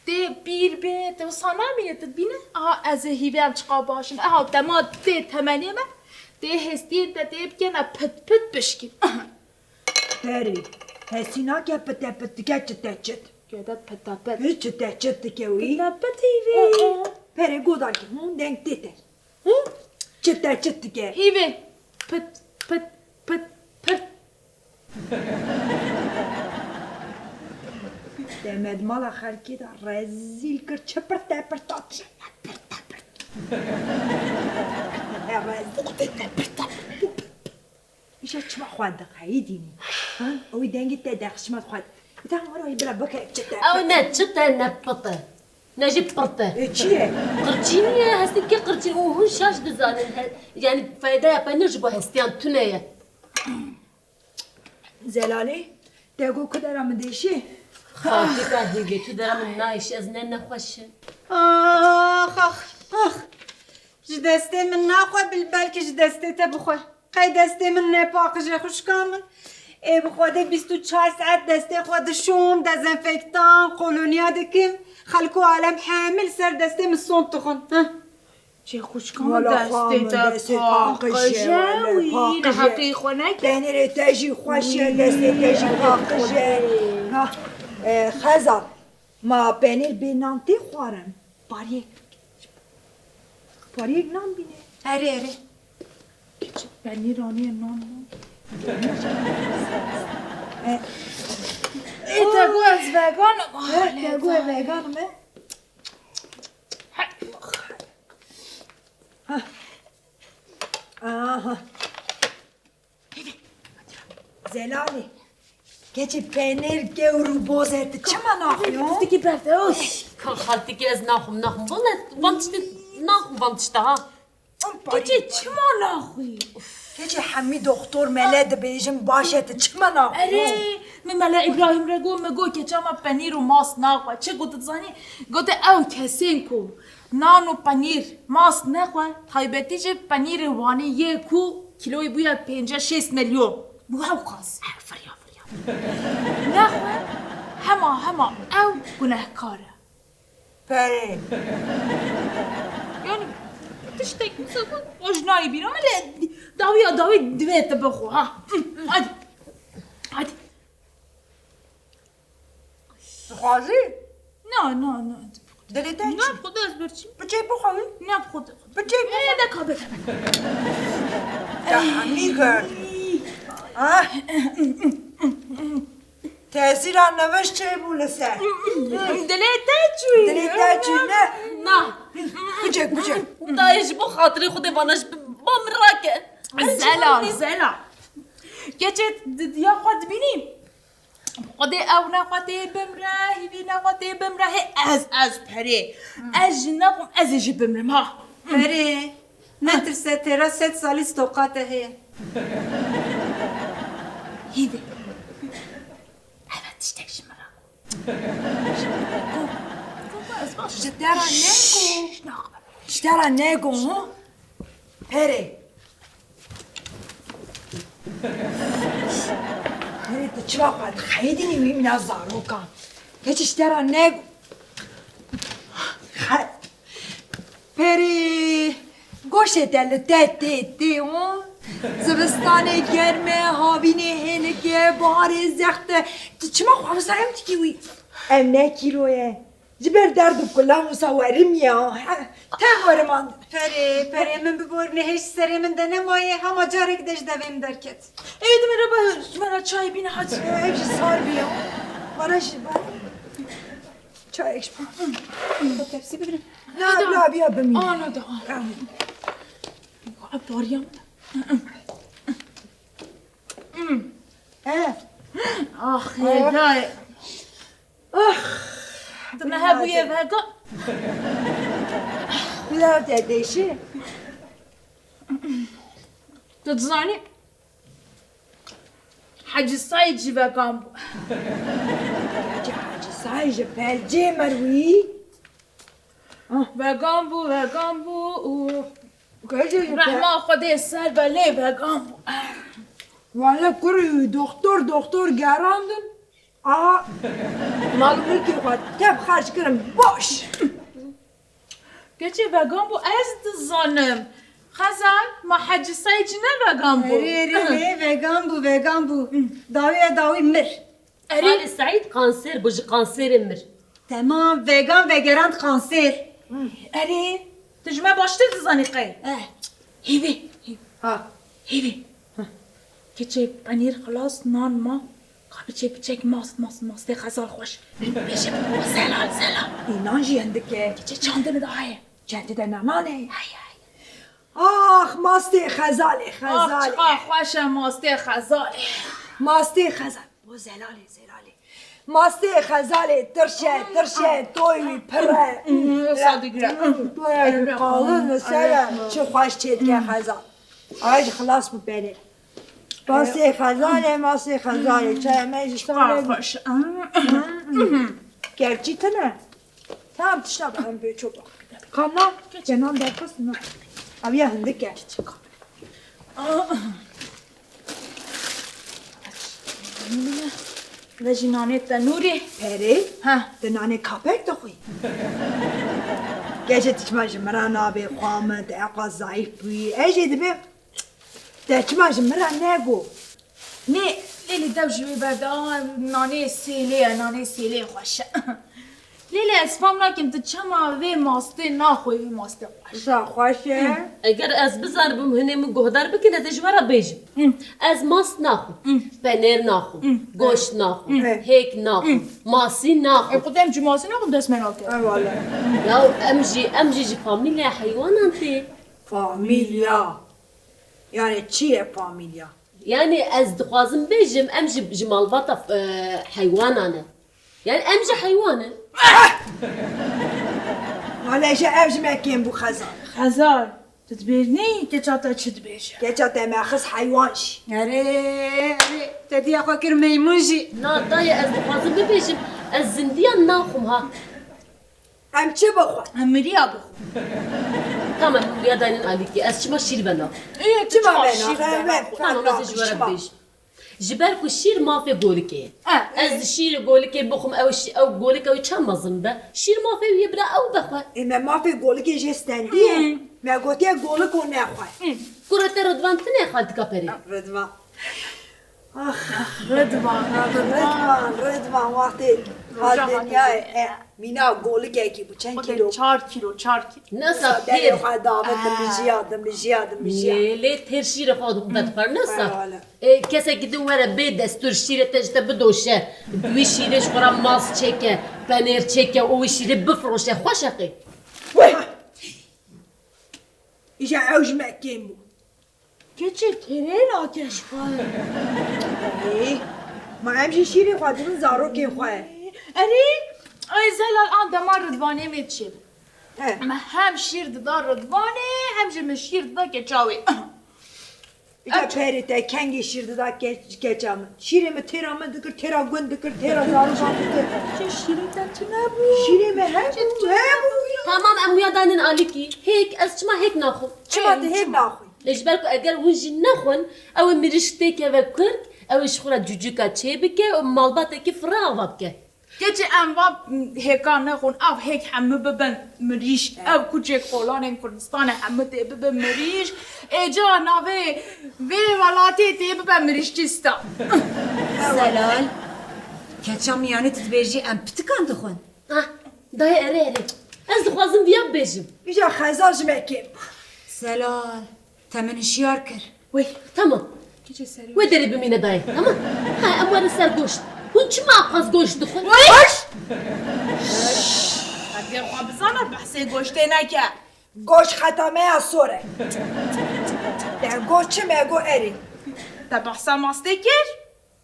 Tê pîr bê, tê wisa namîne, tu dibîne. Aha, ez ê hîvê em çiqa baş in. Aha, dema tê temenê me, tê hestiyên te tê bikene pit pit bişkîn. Perê, hestî nake pite pit dike çite çit. Gede pite pit. Çite çit dike wî. Pite pit hîvî. Aa, aa. Perê godarkî hûn deng tê te. Hı? Çite çit dike. Hîvî. Pit, pit, pit, pit. Demet mala xelkê de rezîl kir. Çi pirte pirta çi? Pirte pirta. Rezîl. Pirte pirta. Îşe çima xwe diqeyî dînî? Ha? Ew dengî te dexşima xwe. Îta wara wî bila bike çi te. Ew ne çi te ne pit e. Ne jî pirt e. E, çi ye? Qirçînî ye, hestî ke qirçîn û hûn şaş dizanin. He, yanî faydeya penîr ji bo hestiyan tune ye. Zelalê, te got ku dera min dêşê. Xaltîka hêvê tu dera min nayêşî, ez ne nexweş im. Ax, ax, ax. Ji destê min naxwe, bil-, belkî ji destê te bixwe. Qey destê min nepaqij e xwişka min. Ê bi Xwedê bîst û çar saet destê xwe dişom, dezenfektan, koloniya dikim. Xelk û alem hemî li ser destê min sond dixwin. Heh. Çê xwişka min destê te paqij e, wî neheqî xwe neke. Tenêrê te jî xweş e, destê te jî paqij e. Nah, e, Xezal, ma penêr bê nan tê xwarin? Pariyek. Pariyek nan bîne. Erê, erê. Penîr aniye nan nan. E, e, te got ez vegan im. E, te got ez vegan im, e? Ha. Aha. Zelalê. Keçê penêr gewr û boz e, tu çima naxwî? Pistikî berde, oy. Ka xaltikî ez naxwim, naxwim. Wele van tiştê naxwim, van tişta ha. Keçê çima naxwî? Keçê hemî doktor mele dibêjin baş e, tu çima naxwî? Erê, Min Mele Îbrahîm re got, min got, keça me penîr û mast naxwe. Çi got, dizanî? Gote, ew kesên ku nan û penîr, mast nexwe, taybetî jî penîrê Wanê yê ku kîloyê bûye pêncî şêst milyon. Bû ew qas. Firya, firya. Nexwe, hema, hema ew gunehkar e. Perê. Yani tiştek mesela ku xwe ji nayê bîra min lê dawiya dawî divê tu bixwe ha. Hadi. Hadi. Dixwazî? Na, na, na. Dilê te çi? Na, xwe ez birçî. Biçê bixwe. Na, xwe. Biçê bixwe. Ne, ne, kabe, kabe. Ya, hemî gör. Ah. Tesîra newş çêbû li ser. Dilê te çû. Dilê te çû, ne? Na. Kucek, kucek. Dayê ji bo xatirê Xwedê vana ji ba min rake. Zela, Zela. Keçê di-, ya xwe dibînî. Xwedê ew ne xwe tê bimre, hîvî ne xwe tê bimre. Hê ez, ez perê. Ez ji nexwim, ez ê jî bimrim ha. Perê. Netirse, têra sed salî stoqa te heye. Hîvî. Eve tiştek ji min re. Ji te re nego. Ji te re nego, hu? Perê. Perê, tu çima xwe dixeyidînî wî mîna zarokan? Keçê ji te re nego. Xe-, Perê, goşê te li te tê, tê, ho? Zivistanê germ e, havînê hênik e, biharê zext e. Tu çima xwe wisa em dikî wî? Ev ne kîlo ye. Ji ber derd û kulan wisa werim ya. He, te werimand. Perê, perê, min biborîne, hêj serê min de nemaye, hema carek de ji devê min derket. Ê, di min re be, ji min re çayê bîne, hadi. Ev jî sar bî ya. Bana jî be. Çayek ji bo. Bi tepsî bibirim. Na, na, biya bimîne. Ana da. Ana. Wala bariya min. He. Ah, hêdayê. Ah. Tu me hebûye vega. Pilav te deşe. Tu dizanî? Hecî Saîd jî vegan bû. Hecî Saîd ji pelcê mirwî. Vegan bû, vegan bû û rehma Xwedê ser be lê vegan bû. Wele kurî doxtor, doxtor gerandin. Aha, mal û milkê xwe tev xerc kirin, boş. Keçê vegan bû, ez dizanim. Xezal, ma Hecî Seyîd jî ne vegan bû? Erê, erê, erê, vegan bû, vegan bû. Dawî ye, dawî mir. Erê. Xalê Seîd kanser bû, ji kanserê mir. Temam, vegan vegerand kanser. Erê, tu ji me baştir dizanî qey. Eh. Hîvî. Ha. Hîvî. Keçê penîr xilas, nan ma. Ka biçê biçek mast, mast, mastê Xezal xweş. Bêje bo Zelal, Zelal. Înan jî hindik e. Keçê çandin de heye. Çendî de nanan e. Hay, hay. Ax, mastê Xezalê, Xezalê. Ax, çiqa xweş e mastê Xezalê. Mastê Xezal. Bo Zelalê, Zelalê. Mastê Xezalê tirş e, tirş e, toy wî pir e. Wisa digire. Toy wî qalin li ser e. Çi xweş çêdike Xezal. Ay jî xilas bû berê. Mastê Xezalê, mastê Xezalê. Çaya me jî sar e. Xweş. Gerçî tune. Tamam, tişta bi em bê çopa. Kana, kenan derxist na. Aviya hindik e. Ve jî nanê tenûrê. Perê? Ha. Te nanê kapek dixwî? Gece tu çima ji min re nabê xwa min, te eqa zayîf bûyî. Ez jê dibêm. Te çima ji min re nego? Nê, Lêlî dev ji wê berde, a, nanê sêlê ye, nanê sêlê xweş e. Lêlî ez fam nakim tu çima vê mastê naxwî, vê mastê xweş. Wisa xweş e. Eger ez bizanibim hinê min guhdar bikin, ez ê ji we re bêjim. Ez mast naxwim, penêr naxwim, goşt naxwim, hêk naxwim, masî naxwim. E, xwe dem cî masî naxwim, dest me nake. Eyvallah. Ya em jî, em jî ji famîlya heywanan tê. Famîlya. Yani çi ye famîlya? Yani ez dixwazim bêjim, em ji, ji malbata, e, heywanan in. Yani em jî heywan in. Wele ji ev ji me kêm bû Xezal. Xezal. Tu dibêjnî, keça te çi dibêje? Keça te me xist heywan jî. Erê, erê, te diya xwe kir meymun jî. Na dayê, ez dixwazim bibêjim, ez zindiyan naxwim ha. Em çi bixwin? Em miriya bixwin. Tamam, em miriya daynin alîkî. Ez çima şîr venaxwim? Ê, çima venaxwim? Tamam, ez ê ji we re bibêjim. Ji ber ku şîr mafê golikê ye. Eh. Ez di şîrê golikê bixwim, ew şî-, ew golika wî çend mezin be? Şîr mafê wî ye, bira ew vexwe. Ê, me mafê golikê jê stendiye. Hmm. Me gotiye goliko nexwe. Hmm. Kura te Ridvan tine xaltika perê? Ridvan. Ax, Ridvan, Ridvan, Ridvan, wextê ha dinyayê, e, mîna golikekî bû, çend kîlo? Çar kîlo, çar kîlo. Nesa derê xwe davêt, dimijiya, dimijiya, dimijiya. Lê, lê têr şîrê xwe vedixwar, nesa. Ê, kesekî din were bê destûr şîrê te ji te bidoşe, wî şîrê ji xwe re mast çêke, penêr çêke û wî şîrê bifiroşe, xweş e qey? Weh! Îja ew ji me kêm bû. Keçê têrê nake ji xwe. Ê, ma em jî şîrê xwe didin zarokên xwe. Erê, ay Zelal, an dema Ridvanê me çêbû. He. Me hem şîr dida Ridvanê, hem jî min şîr dida keça wê. Îca perê te kengî şîr dida ke-, keça min. Şîrê min têra min dikir, têra gund dikir, têra zarokan dikir. Çi şîrê te tune bû? Şîrê me hebû, hebû. Tamam, em wiya danin alîkî. Hêk, ez çima hêk naxwim? Çima tu hêk naxwî? Lê ji ber ku eger hûn jî nexwin, ew ê mirîşk têkeve kurd, ew ê ji xwe re cûcûka çêbike û malbatekî firre ava bike. Keçê em va hêkan nexwin, ev hêk hemû bibin mirîşk. Ev kuçê kolanên Kurdistanê hemû tê bibin mirîşk. Êca navê vê welatê tê bibe Mirîşkistan. Zelal, keça miyanê tu dibêjî em pitikan dixwin? Ah, dayê erê erê. Ez dixwazim viya bibêjim. Îja xezal ji me kêm. Zelal, te min hişyar kir. Wey. Tamam. Wê derê bimîne dayê. Tamam. Ha, em werin ser goşt. Hûn çima aqaz goşt dixwin? Wey! Goşt! Hevgê xwe bizane behsê goştê neke. Goşt xeta me ya sor e. Te got çi, me got erê. Te behsa mastê kir?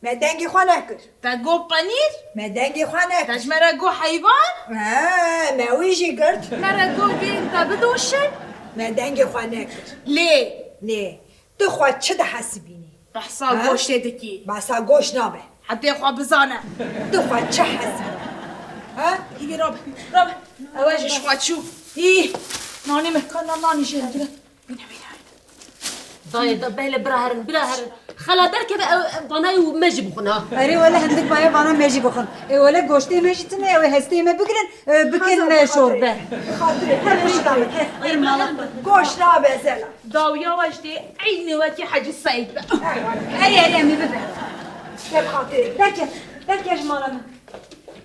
Me dengê xwe nekir. Te got penîr? Me dengê xwe nekir. Te ji me re got heywan? He, me wî jî girt. Me re got bên te bidoşin? Me dengê xwe nekir. Lê? Lê, tu xwe çi dihesibînî? Behsa goştê dikî. Behsa goşt nabe. Hedê xwe bizane. Tu xwe çi hesibînî? Ha? Î, rabe, rabe. Ew e ji xwe çû. Î, nanê me, ka nan-, nanî jê re gire. Bîne, bîne. Dayê da, behle bira herin, bira herin. Xela derkeve ew, ev vanayê û me jî bixwin ha. Erê wele hindik baye vana me jî bixwin. Ê wele goştê me jî tune, ew ê hestê me bigirin, e, bikin me şorbe. Xatirê, xatirê, goş nabe. Her mala. Goş nabe Zela. Dawiya we jî tê eynî wekî Hecî Seîd be. Erê, erê, em ê bibe. Hep xatirê. Derke, derke ji mala min.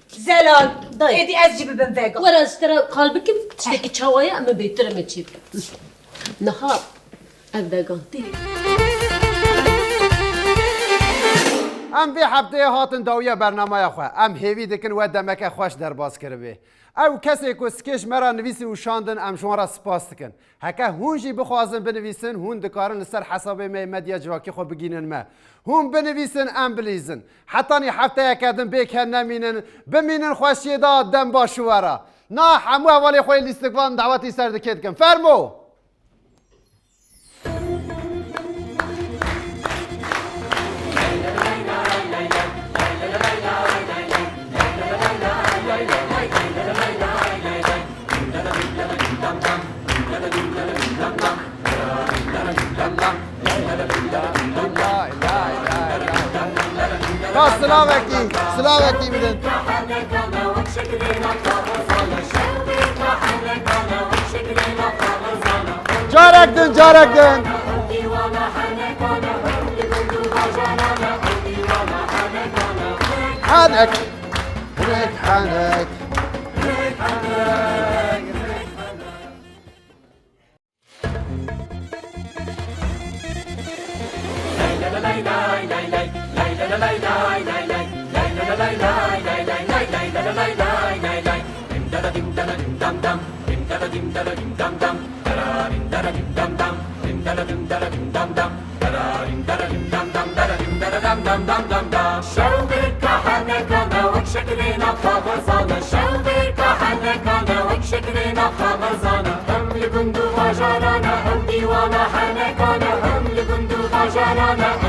Zelal, dayê. Êdî ez jî bibim vegan. Were ez ji te re qal bikim, tiştekî çawa ye, em ê bêtir em ê çê bikin. Niha ev vegan tê. Em vê hefteyê hatin dawiya bernameya xwe. Em hêvî dikin we demeke xweş derbas kiribê. Ew kesê ku sikê ji me re nivîsî û şandin, em ji wan re spas dikin. Heke hûn jî bixwazin binivîsin, hûn dikarin li ser hesabê me yê Medya Civakî xwe bigihînin me. Hûn binivîsin, em bilîzin. Hetanî hefteyeke din bê kêr nemînin, bimînin xweşiyê de, dem baş û we re. Na hemû hevalê xwe yê lîstikvan dawetî ser dikê dikin. Fermo! Ha, silavekî, silavekî bidin. Carek din, carek din. Henek, henek, henek. Şewbêrka henekane wek şekilêna kaxezane, şewbêrka henekane wek şekilêna kaxezane. Em li gund û bajarane ew Henekane hem li gund û bajarane